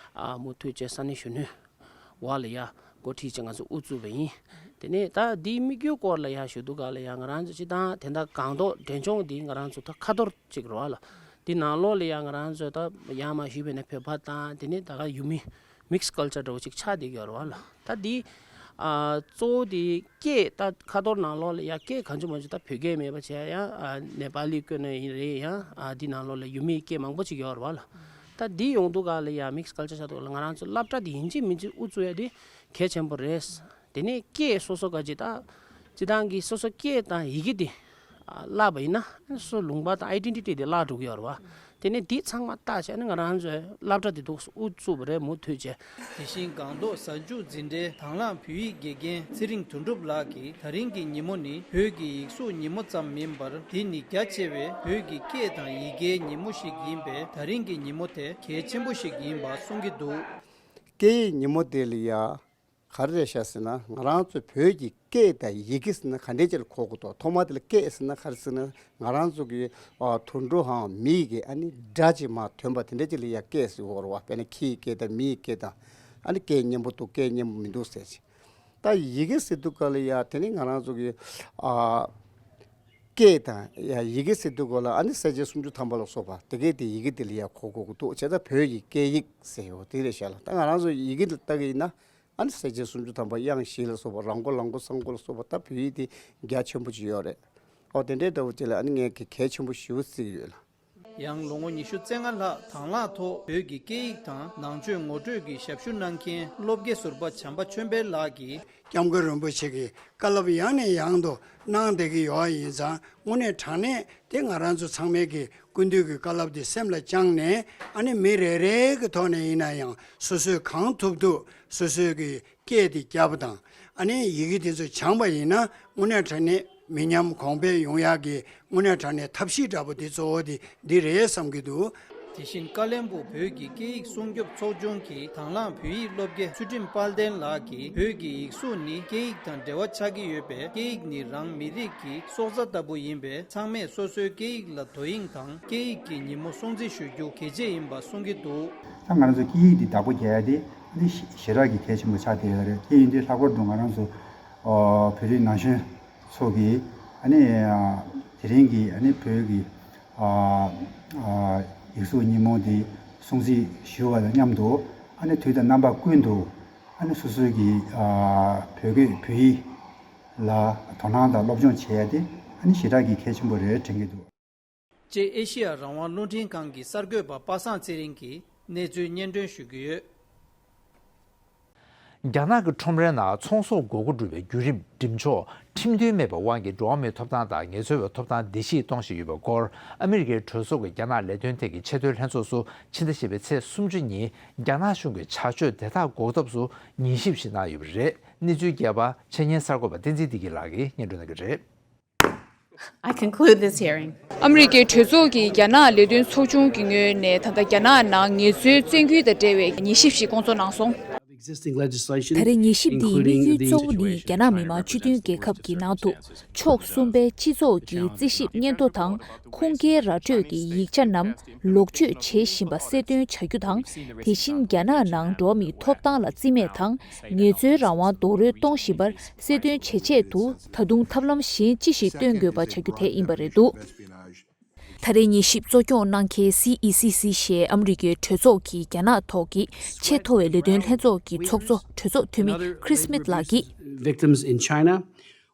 མུ་མཐུད་བྱས་ས་གནས་གཞོན་ནུའི་འོག་ལ་ཡ་འགོ་ཁྲིད་བྱས་ང་ཚོ་དབུ་བཙུགས་པ་ཡིན། དེ་ནས་ད་འདིའི་དམིགས་ཡུལ་སྐོར་ལ་ཡ་ཞུ་དུས་སྐབས་ལ་ཡ་ང་རང་ཚོ་སྤྱིར་བཏང་དེ་འདྲ་སྒང་ཏོག་འབྲས་ལྗོངས་འདི་ང་རང་ཚོ་ད་ཁ་ཐོར་ཅིག་རེད་བ་ལ། འདི་ནང་ལོགས་ལ་ཡ་ང་རང་ཚོ་ད་ཡར་མར་ཞུས་པ་ཡིན་ན་བོད་པ་དང་དེ་ནས་ད་ག་ཡུལ་མི་མིག་སི་ཀལ་ཅར་འདྲ་བོ་ཅིག་ཆགས་བསྡད་ཀྱི་ཡོད་རེད་བ་ལ། ད་འདི་ཨ་གཙོ་བོ་དེ་སྐད་ད་ཁ་ཐོར་ནང་ལོགས་ལ་ཡ་སྐད་གང་བྱུང་མང་བྱུང་ད་བོད་སྐད་མེད་པ་བྱས་ཡ་ཨ་ནེ་པ་ལི་བཀོད་ན་ཡིན་རེད། ཡ་ཨ་འདི་ནང་ལོགས་ལ་ཡུལ་མིའི་སྐད་མང་པོ་ཅིག་ཡོད་རེད་བ་ལ། ད་འདི་ཡོང་དུས་སྐབས་ལ་ཡ་མིག་སི་ཀལ་ཅར་ཆགས་དུས་ལ་ང་རང་ཚོ་སློབ་གྲྭ་འདི་ཡིན་གཅིག་མིན་གཅིག་དབུ་བཙུགས་ཡ་དེ་གལ་ཆེན་པོ་རེད། དེ་ནས་སྐད་སོ་སོ་ག་ཅིག་ད་སྤྱིར་བཏང་གི་སོ་སོ་སྐད་དང་ཡི་གེ་དེ་ཨ་བརླག་པ་ཡིན་ན་སོ་སོ་ལུང་པ་དང་ཨའི་ཌེན་ཊི་ཊི་དེ་བརླག་འགྲོ་གི་ཡོད་རེད་བ། དེ་ནས་འདི་ཚང་མ་བརྟག་བྱས་ནས་ང་རང་ཚོའི་སློབ་གྲྭ་དེ་འདུག་དབུ་བཙུགས་པ་རེད་མུ་མཐུད་བྱས། དེ་བཞིན་སྒང་ཏོག་གཟའ་མཇུག་འཛིན་གྲྭའི་དང་བླངས་བོད་ཡིག་དགེ་རྒན་ཚེ་རིང་དོན་གྲུབ་ལགས་ཀྱིས་ད་རིང་གི་ཉིན་མོ་ནི་བོད་ཀྱི་ཡིག་གཟུགས་ཉིན་མོ་ཙམ་མིན་པར་འདི་ནི་རྒྱ་ཆེ་བའི་བོད་ཀྱི་སྐད་དང་ཡི་གེའི་ཉིན་མོ་ཞིག་ཡིན་པས་ད་རིང་གི་ཉིན་མོ་དེ་གལ་ཆེན་པོ་ཞིག་ཡིན་པ་གསུང་གི་འདུག། སྐད་ཡིག་ཉིན་མོ་དེ་ལ་ཡ། ག་རེ་རེད་ཤག་ཟེར་ན་ང་རང་ཚོ་བོད་ཀྱི་སྐད་དང་ཡི་གེ་ཟེར་ན་ག་འདྲས་ཅིག་ལ་གོ་དགོས་འདུག། ཐོག་མ་དེ་ལ་སྐད་ཟེར་ན་ག་རེ་ཟེར་ན་ང་རང་ཚོ་གི་ཨ་དུད་འགྲོ་འམ་མི་གི་ཨ་ནི་སྒྲ་ཅིག་མར་ཐོན་པ་དེ་འདྲས་ཅིག་ལ་ཡ་སྐད་ཟེར་གྱི་ཡོད་རེད་བ། དཔེར་ན་ཁྱི་ཡི་སྐད་དང་མི་ཡི་སྐད་དང་ཨ་ནི་སྐད་སྙན་པོ་འདུག་སྐད་སྙན་པོ་མི་འདུག་ཟེར་ཅིག། ད་ཡི་གེ་ཟེར་དུས་སྐབས་ལ་ཡ་དེ་ནི་ང་རང་ཚོ་གི་ཨ་སྐད་དང་ཡ་ཡི་གེ་ཟེར་དུས་སྐབས་ལ་ཨ་ནི་གསལ་བྱེད་སུམ་ཅུ་ཐམ་པ་ལ་སོགས་པ་དེ་གས་དེ་ཡི་གེ་དེ་ལ་ཡ་གོ་དགོས་ཀྱི་འདུག། བྱས་ཙང་བོད་ཀྱི་སྐད་ཡིག་ཟེར་ཡོད་དེ་རེད་ཤག་ལ། ད་ང་རང་ཚོ་ཡི་གེ་འདི་ལ་ལྟ་གི་ཡིན་ན། ཨ་ནི་གསལ་བྱེད་སུམ་ཅུ་ཐམ་པ་དབྱངས་བཞི་ལ་སོགས་པ་ར་མགོ་ལ་མགོ་ས་མགོ་ལ་སོགས་པ་ད་བོད་ཡིག་དེ་རྒྱ་ཆེན་པོ་ཅིག་ཡོད་རེད། ཨོ་དེ་འདྲའི་ལྟ་བུ་ཅིག་ལ་ཨ་ནི་ངས་གལ་གལ་ཆེན་པོ་ཞེ་པོ་བརྩི་གི་ཡོད་ལ། ཡང་ལོ་ངོ་ཉི་ཤུ་རྩ་ལྔ་ལྷག་དང་བླངས་ཐོག་བོད་ཀྱི་སྐད་ཡིག་དང་ནང་ཆོས་ངོ་སྤྲོད་ཀྱི་ཞབས་ཞུ་གནང་མཁན་སློབ་དགེ་ཟུར་པ་བྱམས་པ་ཆོས་འཕེལ་ལགས་ཀྱིས། སྐྱབས་མགོན་རིན་པོ་ཆེ་གིས་བཀའ་སློབ་ཡང་ནས་ཡང་དུ་གནང་བསྡད་ཀྱི་ཡོད་པ་ཡིན་ཙང་། དངོས་གནས་དྲང་གནས་དེ་ང་རང་ཚོ་ཚང་མས་ཀྱི་སྐུ་མདུན་གྱི་བཀའ་སློབ་དེ་སེམས་ལ་བཅངས་ནས། ཨ་ནི་མི་རེ་རེ་གི་ཐོག་ནས་ཡིན་ན་ཡང་སོ་སོས་གང་ཐུབ་ཐུབ་སོ་སོས་ཀྱི་སྐད་དེ་བརྒྱབ་པ་དང་། ཨ་ནི་ཡི་གེ་དེ་ཚོ་སྦྱངས་པ་ཡིན་ན། དངོས་གནས་དྲང་གནས་མི་ཉམས་གོང་འཕེལ་ཡོང་ཡག་གི་དངོས་གནས་དྲང་གནས་ཐབས་ཤེས་འདྲ་པོ་དེ་གཙོ་བོ་དེ་འདི་རེད་བསམ་གྱི་འདུག། དེ་བཞིན་ཀ་བློན་སྦུག་བོད་ཀྱི་སྐད་ཡིག་སྲུང་སྐྱོབ་ཚོགས་ཆུང་གི་དང་བླངས་བོད་ཡིག་སློབ་དགེ་ཚུལ་ཁྲིམས་དཔལ་ལྡན་ལགས་ཀྱིས། བོད་ཀྱི་ཡིག་གཟུགས་ནི་སྐད་ཡིག་དང་འབྲེལ་བ་ཆགས་ཀྱི་ཡོད་པས། སྐད་ཡིག་ནི་རང་མི་རིགས་ཀྱི་སྲོག་རྩ་ལྟ་བུ་ཡིན་པས། ཚང་མས་སོ་སོའི་སྐད་ཡིག་ལ་དོ་དབྱིངས་དང་། སྐད་ཡིག་གི་ཉིན་མོ་སྲུང་བརྩི་ཞུ་རྒྱུ་གལ་ཆེ་ཡིན་པ་གསུང་གི་འདུག། ད་ང་རང་ཚོ་སྐད་ཡིག་འདི་བདག་པོ་རྒྱག་ཡ་དེ། འདི་ཞེ་དྲག་གི་གལ་ཆེན་པོ་ཆགས་བསྡད་ཡོད་རེད། དེ་ཡིན་དུས་ལྷག་པར་དུ་ང་རང་ཚོ་ཨ་བོད་རིགས་ན་གཞོན་ཚོ་གིས། ཨ་ནི་ཨ་དེ་རིང་གི་ཨ་ནི་བོད་ཀྱི་ཨ་ཨ་ཡིག་གཟུགས་ཉིན་མོ་འདི་སྲུང་བརྩི་ཞུ་བ་དང་མཉམ་དུ། ཨ་ནི་དུས་དང་རྣམ་པ་ཀུན་ཏུ་ཨ་ནི་སོ་སོའི་གི་ཨ་བོད་སྐད་བོད་ཡིག་ལ་དོ་སྣང་དང་སློབ་སྦྱོང་བྱེད་ཡ་དེ། ཨ་ནི་ཞེ་དྲག་གི་གལ་ཆེན་པོ་རེད་དྲན་གྱི་འདུག། ཅེས་ཨེ་ཤེ་ཡ་རང་དབང་རླུང་འཕྲིན་ཁང་གི་གསར་འགོད་པ་པ་སངས་ཚེ་རིང་གིས་གནས་ཚུལ་སྙན་སྒྲོན་ཞུ་གི་ཡོད། རྒྱ་ནག་གི་ཁྲོམ་རའི་ནང་ཚོང་ཟོག་དགོས་མཁོ་འགྲུབ་པའི་བརྒྱུད་རིམ་འགྲིམ་ཕྱོགས་ཁྲིམས་མཐུན་མེད་པའི་དབང་གིས་འགྲོ་བ་མིའི་ཐོབ་ཐང་དང་ངལ་རྩོལ་བའི་ཐོབ་ཐང་བརྡལ་བཤིག་གཏོང་བཞིན་ཡོད་པའི་སྐོར། ཨ་མི་རི་ཀའི་གྲོས་ཚོགས་ཀྱི་རྒྱ་ནག་ལས་དོན་ཐད་ཀྱི་ཆེས་མཐོའི་ལྷན་ཚོགས་སུ་ཕྱི་ཟླ་བཞི་པའི་ཚེས་སུམ་ཅུ་ཉིན་རྒྱ་ནག་གཞུང་གི་བྱ་སྤྱོད་དེ་དག་འགོག་ཐབས་སུ་ཉན་ཞིབ་ཞིག་གནང་ཡོད་པ་རེད། གནས་ཚུལ་རྒྱས་པ་འཆར་ཉན་གསར་འགོད་པ་བསྟན་འཛིན་བདེ་སྐྱིད་ལགས་ཀྱིས་སྙན་སྒྲོན་གནང་གི་རེད། I conclude this hearing. ཨ་མི་རི་ཀའི་གྲོས་ཚོགས་ཀྱི་རྒྱ་ནག་ལས་དོན་ཚོགས་ཆུང་གི་ངོས་ནས་ད་ལྟ་རྒྱ་ནག་ནང་ངལ་རྩོལ་བཙན་སྐུལ་དང་འབྲེལ་བའི་ཉན་ཞིབ་ཞིག་སྐོང་ཚོགས་གནང་སོང་། Existing legislation, ད་རེས་ཉན་ཞིབ་འདིའི་དམིགས་ཡུལ་གཙོ་བོ་ནི་རྒྱ་ནག་མི་དམངས་སྤྱི་མཐུན་རྒྱལ་ཁབ་ཀྱི་ནང་དུ་ཕྱོགས་གསུམ་པའི་སྤྱི་ཚོགས་ཀྱི་རྩིས་ཞིབ་སྙན་ཐོ་དང་། ཁུངས་སྐྱེལ་ར་སྤྲོད་ཀྱི་ཡིག་ཆ་རྣམས་ལོག་སྤྱོད་བྱེད་བཞིན་པ་གསལ་སྟོན་བྱ་རྒྱུ་དང་། དེ་བཞིན་རྒྱ་ནག་ནང་འགྲོ་བ་མིའི་ཐོབ་ཐང་ལ་བརྩི་མེད་དང་། ངལ་རྩོལ་རང་དབང་རྡོག་རོལ་གཏོང་བཞིན་པར་གསལ་སྟོན་བྱེད་ཆེད་དུ། ད་དུང་ཐབས་ལམ་གཞན་ཅི་ཞིག་སྟོན་དགོས་པ་བྱ་རྒྱུ་དེ་ཡིན་པ་རེད་འདུག། ད་རེས་ཉན་ཞིབ་གཙོ་སྐྱོང་གནང་མཁན་སི་ཨི་སི་སི་ཞེས་ཨ་མི་རི་ཀའི་གྲོས་ཚོགས་ཀྱི་རྒྱ་ནག་ཐོག་གི་ཆེས་མཐོ་བའི་ལས་དོན་ལྷན་ཚོགས་ཀྱི་ཚོགས་གཙོ་གྲོས་ཚོགས་འཐུས་མི་Chris Smith་ལགས་ཀྱིས། Victims in China.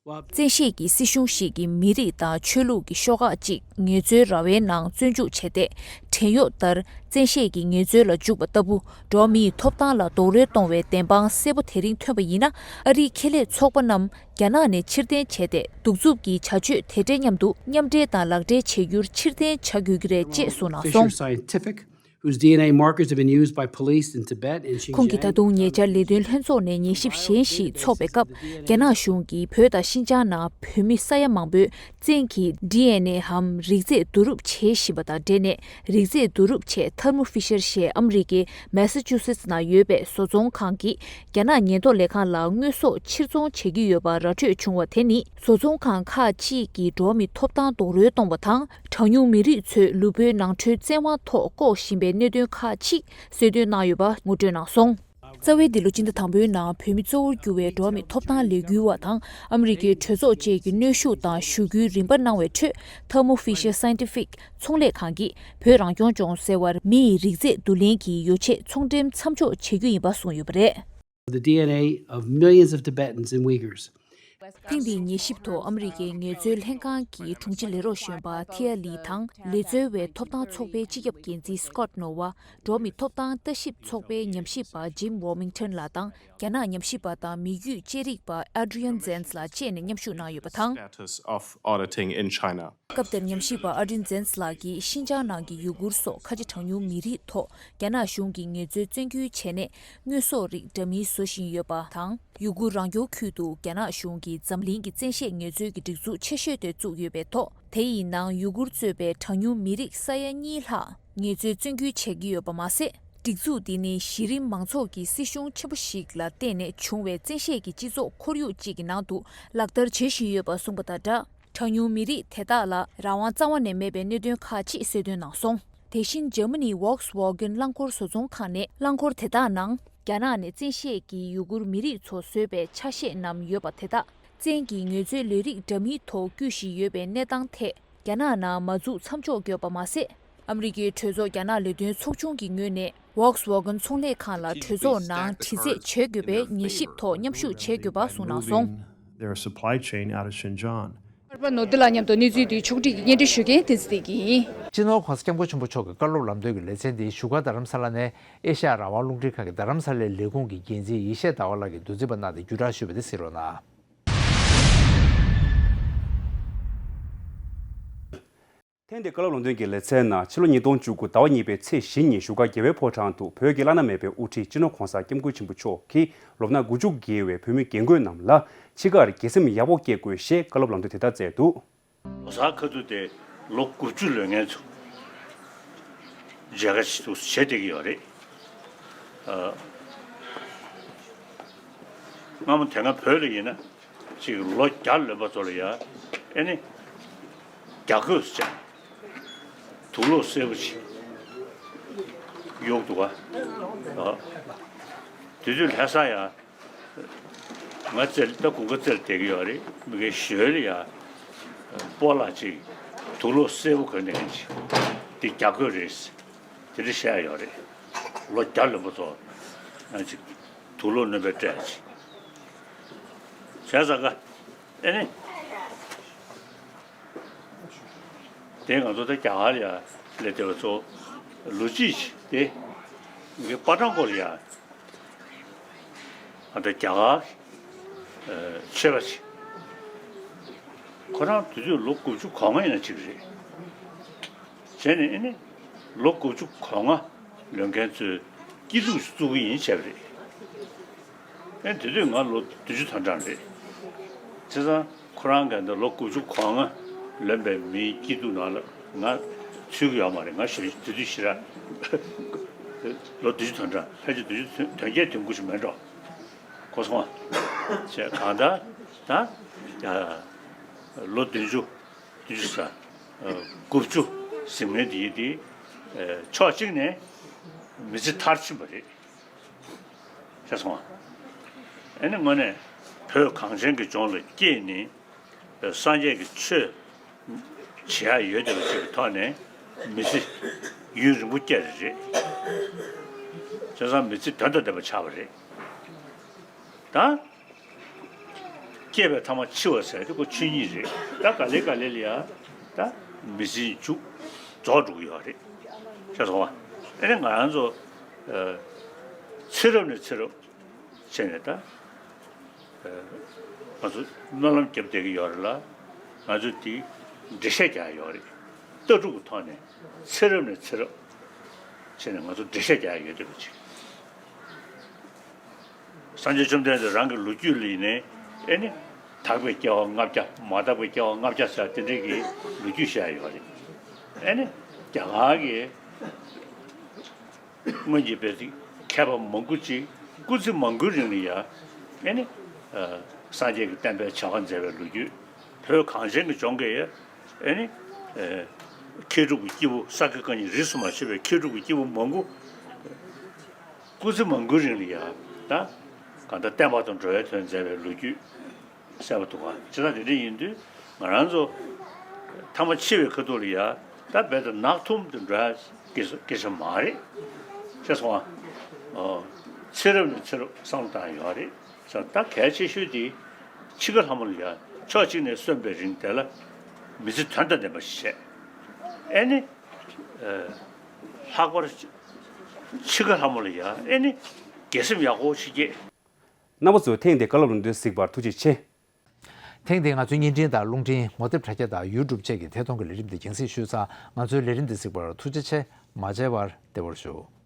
བཙན་ཤེད་ཀྱིས་སྲིད་གཞུང་ཞིག་གི་མི་རིགས་དང་ཆོས་ལུགས་ཀྱི་ཤོག་ཁག་ཅིག་ངལ་རྩོལ་ར་བའི་ནང་བཙོན་འཇུག་བྱས་ཏེ། བྲན་གཡོག་ལྟར་བཙན་ཤེད་ཀྱིས་ངལ་རྩོལ་ལ་འཇུག་པ་ལྟ་བུ། འགྲོ་བ་མིའི་ཐོབ་ཐང་ལ་རྡོག་རོལ་གཏོང་བའི་བདེན་དཔང་གསལ་པོ་དེ་རིང་ཐོན་པ་ཡིན་ན། ཨ་རིའི་ཁེ་ལས་ཚོགས་པ་རྣམས་རྒྱ་ནག་ནས་ཕྱིར་འཐེན་བྱས་ཏེ། གདུག་རྩུབ་ཀྱི་བྱ་སྤྱོད་དེ་འདྲའི་མཉམ་དུ་མཉམ་འབྲེལ་དང་ལག་འབྲེལ་བྱེད་རྒྱུར་ཕྱིར་འཐེན་བྱ་དགོས་ཀྱི་རེད་ཅེས་གསུངས་གནང་སོང་། Fisher Scientific, whose D N A markers have been used by police in Tibet and Xinjiang. ཁོང་གིས་ད་དུང་ཉེ་ཆར་ལས་དོན་ལྷན་ཚོགས་ནས་ཉན་ཞིབ་གཞན་ཞིག་འཚོགས་པའི་སྐབས། རྒྱ་ནག་གཞུང་གིས་བོད་དང་ཤིན་ཅང་ནང་བོད་མི་ས་ཡ་མང་པོས་བཙན་གྱིས་ཌི་ཨེན་ཨེ་འམ་རིགས་རྫས་བསྡུ་རུབ་བྱེད་བཞིན་པ་དང་འབྲེལ་ནས། རིགས་རྫས་བསྡུ་རུབ་ཆེད་ཐར་མོ་ཕི་ཤར་ཞེས་ཨ་མི་རི་ཀའི་མེ་ས་ཆུ་སེ་ཊི་ནང་ཡོད་པའི་བཟོ་ཚོང་ཁང་གིས་རྒྱ་ནག་ཉེན་རྟོག་ལས་ཁང་ལ་དངོས་ཟོག་ཕྱིར་ཚོང་བྱེད་ཀྱི་ཡོད་པ་ར་འཕྲོད་བྱུང་བ་དེ་ནི། བཟོ་ཚོང་ཁང་ཁག་ཅིག་གིས་འགྲོ་བ་མིའི་ཐོབ་ཐང་རྡོག་རོལ་གཏོང་བ་དང་། གྲངས་ཉུང་མི་རིགས་ཚོའི་ལུས་པོའི་ནང་ཁྲོལ་བཙན་དབང་ཐོག་བཀོག་བཞིན་པའི་གནད་དོན་ཁག་ཅིག་གསལ་སྟོན་གནང་ཡོད་པ་ངོ་སྤྲོད་གནང་སོང་། རྩ་བའི་འདི་ལོ་སྤྱི་ཟླ་དང་པོའི་ནང་བོད་མི་གཙོ་བོར་གྱུར་བའི་འགྲོ་བ་མིའི་ཐོབ་ཐང་ལས་འགུལ་བ་དང་ཨ་མི་རི་ཀའི་གྲོས་ཚོགས་བཅས་ཀྱི་གནོན་ཤུགས་དང་ཞུ་སྐུལ་རིམ་པ་གནང་བའི་ཁྲོད། Thermo Fisher Scientific་ཚོང་ལས་ཁང་གིས་བོད་རང་སྐྱོང་ལྗོངས་ཟེར་བར་མི་ཡི་རིགས་རྫས་བསྡུ་ལེན་གྱི་ཡོ་ཆས་ཚོང་འགྲེམས་མཚམས་འཇོག་བྱེད་རྒྱུ་ཡིན་པ་གསུངས་ཡོད་པ་རེད། The D N A of millions of Tibetans and Uyghurs. ཐེངས་འདིའི་ཉན་ཞིབ་ཐོག་ཨ་མི་རི་ཀའི་ངལ་རྩོལ་ལྷན་ཁང་གི་དྲུང་ཆེ་ལས་རོགས་གཞོན་པ་ཐི་ཡ་ལི་དང་། ལས་རྩོལ་བའི་ཐོབ་ཐང་ཚོགས་པའི་སྤྱི་ཁྱབ་འགན་འཛིན་Scott Noah། འགྲོ་བ་མིའི་ཐོབ་ཐང་ལྟ་ཞིབ་ཚོགས་པའི་ཉམས་ཞིབ་པ་Jim Warmington་ལགས་དང་། རྒྱ་ནག་ཉམས་ཞིབ་པ་དང་མི་རྒྱུད་དཔྱད་རིག་པ་Adrian Zenz་ལགས་བཅས་ནས་མཉམ་ཞུགས་གནང་ཡོད་པ་དང་། Status of auditing in China. སྐབས་དེར་ཉམས་ཞིབ་པ་Adrian Zenz་ལགས་ཀྱིས་ཤིན་ཅང་ནང་གི་ཡུ་གུར་སོགས་ཁ་ཆེ་གྲངས་ཉུང་མི་རིགས་ཐོག་རྒྱ་ནག་གཞུང་གིས་ངལ་རྩོལ་བཙན་སྐུལ་བྱས་ནས་དངོས་ཟོག་རིགས་འདྲ་མིན་བཟོ་བཞིན་ཡོད་པ་དང་། ཡུ་གུར་རང་སྐྱོང་ཁུལ་དུ་རྒྱ་ནག་གཞུང་གིས་འཛམ་གླིང་གི་བཙན་ཤེད་ངལ་རྩོལ་གྱི་སྒྲིག་འཛུགས་ཆེ་ཤོས་དེ་བཙུགས་ཡོད་པའི་ཐོག་དེ་ཡི་ནང་ཡུ་གུར་གཙོས་པའི་གྲངས་ཉུང་མི་རིགས་ས་ཡ་གཉིས་ལྷག་ངལ་རྩོལ་བཙན་སྐུལ་བྱེད་ཀྱི་ཡོད་པ་མ་ཟད། སྒྲིག་འཛུགས་འདི་ནི་གཞི་རིམ་མང་ཚོགས་ཀྱི་སྲིད་གཞུང་ཆེན་པོ་ཞིག་ལ་བརྟེན་ནས་བྱུང་བའི་བཙན་ཤེད་ཀྱི་སྤྱི་ཚོགས་ཁོར་ཡུག་ཅིག་གི་ནང་དུ་ལག་བསྟར་བྱེད་བཞིན་ཡོད་པ་གསུངས་པ་དང་སྦྲགས། གྲངས་ཉུང་མི་རིགས་དེ་དག་ལ་རང་དབང་རྩ་བ་ནས་མེད་པའི་གནད་དོན་ཁག་ཅིག་གསལ་སྟོན་གནང་སོང་། དེ་བཞིན་འཇར་མ་ནིའི་Volkswagen་རླངས་འཁོར་བཟོ་ཚོང་ཁང་ནས་རླངས་འཁོར་དེ་དག་ནང་རྒྱ་ནག་ནས་བཙན་ཤེད་ཀྱིས་ཡུ་གུར་མི་རིགས་ཚོ་བཟོས་པའི་ཆ་ཤས་རྣམས་ཡོད་པ་དེ་དག་བཙན་གྱིས་ངལ་རྩོལ་ལས་རིགས་འདྲ་མིན་ཐོག་བསྐུལ་བཞིན་ཡོད་པའི་གནས་སྟངས་ཐད། རྒྱ་ནག་ནང་མ་འཛུགས་མཚམས་འཇོག་བཀོད་པ་མ་ཟད། ཨ་མི་རི་ཀའི་གྲོས་ཚོགས་རྒྱ་ནག་ལས་དོན་ཚོགས་ཆུང་གི་ངོས་ནས་Volkswagen་ཚོང་ལས་ཁང་ལ་གྲོས་ཚོགས་ནང་དྲི་རྩད་བྱེད་དགོས་པའི་ཉན་ཞིབ་ཐོག་མཉམ་ཞུགས་བྱེད་དགོས་པ་གསུངས་གནང་སོང་། Moving their supply chain out of Xinjiang. པ་ནོར་བདེ་ལགས་མཉམ་དུ་གནས་ཚུལ་འདི་ཕྱོགས་སྒྲིག་གིས་སྙན་སྒྲོན་ཞུ་མཁན་བསྟན་འཛིན་བདེ་སྐྱིད་ཡིན། སྤྱི་ནོར་༸གོང་ས་༸སྐྱབས་མགོན་ཆེན་པོ་མཆོག་གི་བཀའ་སློབ་ལམ་སྟོན་གྱི་ལེ་ཚན་འདི་བཞུགས་སྒར་རྡ་རམ་ས་ལ་ནས་ཨེ་ཤ་ཡ་རང་དབང་རླུང་འཕྲིན་ཁང་གི་རྡ་རམ་ས་ལའི་ལས་ཁུངས་ཀྱི་འགན་འཛིན་ཡེ་ཤེས་ཟླ་བ་ལགས་ཀྱིས་འདུག་སེ་བར་གནང་སྟེ་བརྒྱུད་བསྒྲགས་ཞུས་པ་དེ་གཟིགས་རོགས་གནང་། ཐེངས་འདིའི་བཀའ་སློབ་ལམ་སྟོན་གྱི་ལེ་ཚན་ནང་ཕྱི་ལོ་ཉིས་སྟོང་བཅུ་དགུ་ཟླ་བ་གཉིས་པའི་ཚེས་བཞི་ཉིན་བཞུགས་སྒར་རྒྱལ་བའི་ཕོ་བྲང་དུ་བོད་ཀྱི་བླ་ན་མེད་པའི་དབུ་ཁྲིད་སྤྱི་ནོར་༸གོང་ས་༸སྐྱབས་མགོན་ཆེན་པོ་མཆོག་གིས་ལོ་ན་དགུ་བཅུ་བརྒལ་བའི་བོད་མི་རྒན་རྒོན་རྣམས་ལ་འཆི་ཁར་དགེ་སེམས་ཡག་པོ་སྐྱེ་དགོས་ཞེས་བཀའ་སློབ་ལམ་སྟོན་དེ་ལྟར་སྩལ་འདུག། ལོ་གསར་ཁ་ཐུག་དེ་ལོ་དགུ་བཅུ་ལོན་མཁན་ཚོ་མཇལ་ཁ་ཞིག་ཏུ་བྱེད་བསྡད་ཀྱི་ཡོད་རེད། ཨ། སྔ་མོ་དེ་སྔ་བོད་ལ་ཡིན་ན་ཅིག་ལོ་བརྒྱ་ལོན་པ་ཚོ་ལ་ཡ་ཨེ་ནི་རྒྱ་གོས་ཅན་དུག་ལོག་སེར་པོ་ཅིག་གཡོག་འདུག་ག། ཨ། དེ་དུས་ལྷ་ས་ཡ། ང་རྩེར་ད་དགུན་ཁ་རྩེར་བསྡད་ཀྱི་ཡོད་རེད། མི་ཁའི་ཞོལ་ལ་ཡ་སྤོ་ལགས་ཅིག་དུག་ལོག་སེར་པོ་གོན་ནས་ཅིག་འདི་རྒྱ་གོས་རེད། དེ་འདྲ་བཤད་ཡོད་རེད། ལོ་བརྒྱ་ལོན་པ་ཚོ་ང་ཅིག་དུག་ལོག་སྣོན་པའི་སྤྲད་ཅིག་བྱས་ཙང་ཀ་ཨེ་ནི། དེ་ང་ཚོ་ད་རྒྱ་གར་ལ་ཡ་སླེབས་བསྡད་པ་ཚོ་ལོ་རྒྱུས་ཤིག་དེ་ངའི་པ་ཏྲང་སྐོར་ལ་ཡ། ཨ་ད་རྒྱ་གར་ཆོས་པ་ཞིག་ཁོ་རང་དུས་ཚོད་ལོ་དགུ་བཅུ་གོ་ལྔ་ཡིན་ན་ཅིག་རེད། བྱས་ནས་ཨེ་ནི་ལོ་དགུ་བཅུ་གོ་ལྔ་ལོན་མཁན་ཚོས་སྐྱིད་སྡུག་བཙུགས་ཀྱི་ཡིན་བྱས་པ་རེད། ཨེ་དེ་དུས་ང་ལོ་བདུན་ཅུ་དོན་གྲངས་རེད། བྱས་ཙང་ཁོ་རང་ག་འདི་ལོ་དགུ་བཅུ་གོ་ལྔ་ལོན་པའི་མིའི་སྐྱིད་སྡུག་ནང་ལ་ང་ཚུད་ཀྱི་ཡོད་མ་རེད། ང་ཞེ་དེ་དུས་ཞེ་དྲག་ལོ་བདུན་ཅུ་དོན་གྲངས་ཕལ་ཆེར་བདུན་ཅུ་དོན་བརྒྱད་དོན་དགུ་ཞིག་མེད་འགྲོ། གོ་སོང་ང་། བྱས་གང་ལྟར་ད་ལོ་བདུན་ཅུ་བདུན་ཅུ་ས་དགུ་བཅུ་ཟིན་མཁན་དེ་ཡིན་དེ་ཕྱོགས་གཅིག་ནས་མི་ཚེ་མཐར་ཕྱིན་པ་རེད། ཤེས་སོང་ང་། ཨེ་ནི་དངོས་གནས་བོད་གངས་ཅན་གྱི་ལྗོངས་ལ་སྐྱེས་ནས་སངས་རྒྱས་ཀྱི་ཆོས་བྱེད་ཡ་ཡོད་བསྡད་པ་ཅིག་གི་ཐོག་ནས་མི་ཚེ་ཡུན་རིང་པོ་སྐྱེལ་རེ་རེད། བྱས་ཙང་མི་ཚེ་དོན་དང་ལྡན་པ་ཆགས་པ་རེད། ད། སྐྱེས་པའི་མཐའ་མ་འཆི་བ་ཟེར་དེ་ཁོ་ཆོས་ཉིད་རེད། ད་ག་ལེ་ག་ལེ་ལ་ཡ་ད་མི་ཚེའི་མཇུག་རྫོགས་འགྲོ་གི་ཡོད་རེད། ཤེས་སོང་ང་། ཨེ་ནི་ང་རང་ཚོ་ཚེ་རབས་ནས་ཚེ་རབས་བྱས་ནས་ད་ང་ཚོ་སྨོན་ལམ་བརྒྱབ་བསྡད་ཀྱི་ཡོད་རེད་ལ། ང་ཚོ་དེ་འགྲེལ་བཤད་རྒྱག་ཡ་ཡོད་རེད། ལྟ་གྲུབ་ཀྱི་ཐོག་ནས་ཚེ་རབས་ནས་ཚེ་རབས་བྱས་ནས་ང་ཚོ་འགྲེལ་བཤད་རྒྱག་ཡ་ཡོད་བསྡད་པ་ཅིག་སངས་རྒྱས་བཅོམ་ལྡན་འདས་རང་གི་ལོ་རྒྱུས་ལ་ཡིན་ནའི་ཨེ་ནི་དག་པའི་སྐྱེ་བ་ལྔ་བརྒྱ། མ་དག་པའི་སྐྱེ་བ་ལྔ་བརྒྱ་ཟེར་དེ་འདྲའི་གི་ལོ་རྒྱུས་བཤད་ཡོད་རེད། ཨེ་ནི་རྒྱ་གར་གྱི་སྔོན་གྱི་དཔེ་ཚིག་མཁས་པ་མང་པོ་ཅིག་སྐུ་ཚེ་མང་པོའི་རིང་ལ་ཡ་ཨེ་ནི་སངས་རྒྱས་ཀྱི་བསྟན་པའི་བྱ་བ་མཛད་པའི་ལོ་རྒྱུས། བོད་གངས་ཅན་གྱི་ལྗོངས་ཀྱི་ཨེ་ནི་མཁས་གྲུབ་ཀྱི་སྐྱེས་བུ་ས་དགེ་བཀའ་རྙིང་རིས་སུ་མ་ཆད་པའི་མཁས་གྲུབ་ཀྱི་སྐྱེས་བུ་མང་པོ། སྐུ་ཚེ་མང་པོའི་རིང་ལ་ཡང་ད་གང་ལྟར་བསྟན་པ་དང་འགྲོ་བའི་དོན་མཛད་པའི་ལོ་རྒྱུས་གསལ་པོ་འདུག་ག། བྱས་ཙང་དེ་འདྲ་ཡིན་དུས་ང་རང་ཚོ་ཐ་མ་འཆི་བའི་ཁ་ཐུག་ལ་ཡང་ད་རྦད་དེ་ནག་ཐུམ་དུ་འགྲོ་ཡ་སྐད་ཆ་མ་རེད། ཤེས་སོང་ང་། ཨོ། ཚེ་རབས་ནས་ཚེ་རབས་བསམ་བློ་བཏང་ཡོད་རེད། ད་གལ་ཆེ་ཤོས་དེ་འཆི་ཁ་ལྷ་མོ་ལ་ཡང་ཕྱོགས་གཅིག་ནས་གསོན་པའི་རིང་དེ་ལ་མི་ཚེ་དོན་དང་ལྡན་པ་ཞིག་བྱས། ཨེ་ནི། ལྷག་པར་འཆི་ཁ་ལྷ་མོ་ལ་ཡང་ཨེ་ནི་དགེ་སེམས་ཡག་པོ་ཞིག་སྐྱེས། རྣམ་པ་ཚོས་ཐེངས་འདིའི་བཀའ་སློབ་ལམ་སྟོན་གཟིགས་པར་ཐུགས་རྗེ་ཆེ། ཐེངས་འདིའི་ང་ཚོའི་བརྙན་འཕྲིན་དང་རླུང་འཕྲིན་ངོ་དེབ་དྲ་རྒྱ་དང་ཡུ་ཊུབ་བཅས་ཀྱི་ཐད་གཏོང་གི་ལས་རིམ་འདི་རྒྱང་སྲིང་ཞུས་ཙང་ང་ཚོའི་ལས་རིམ་འདི་གཟིགས་པར་ཐུགས་རྗེ་ཆེ། མ་མཇལ་བར་བདེ་བར་བཞུགས།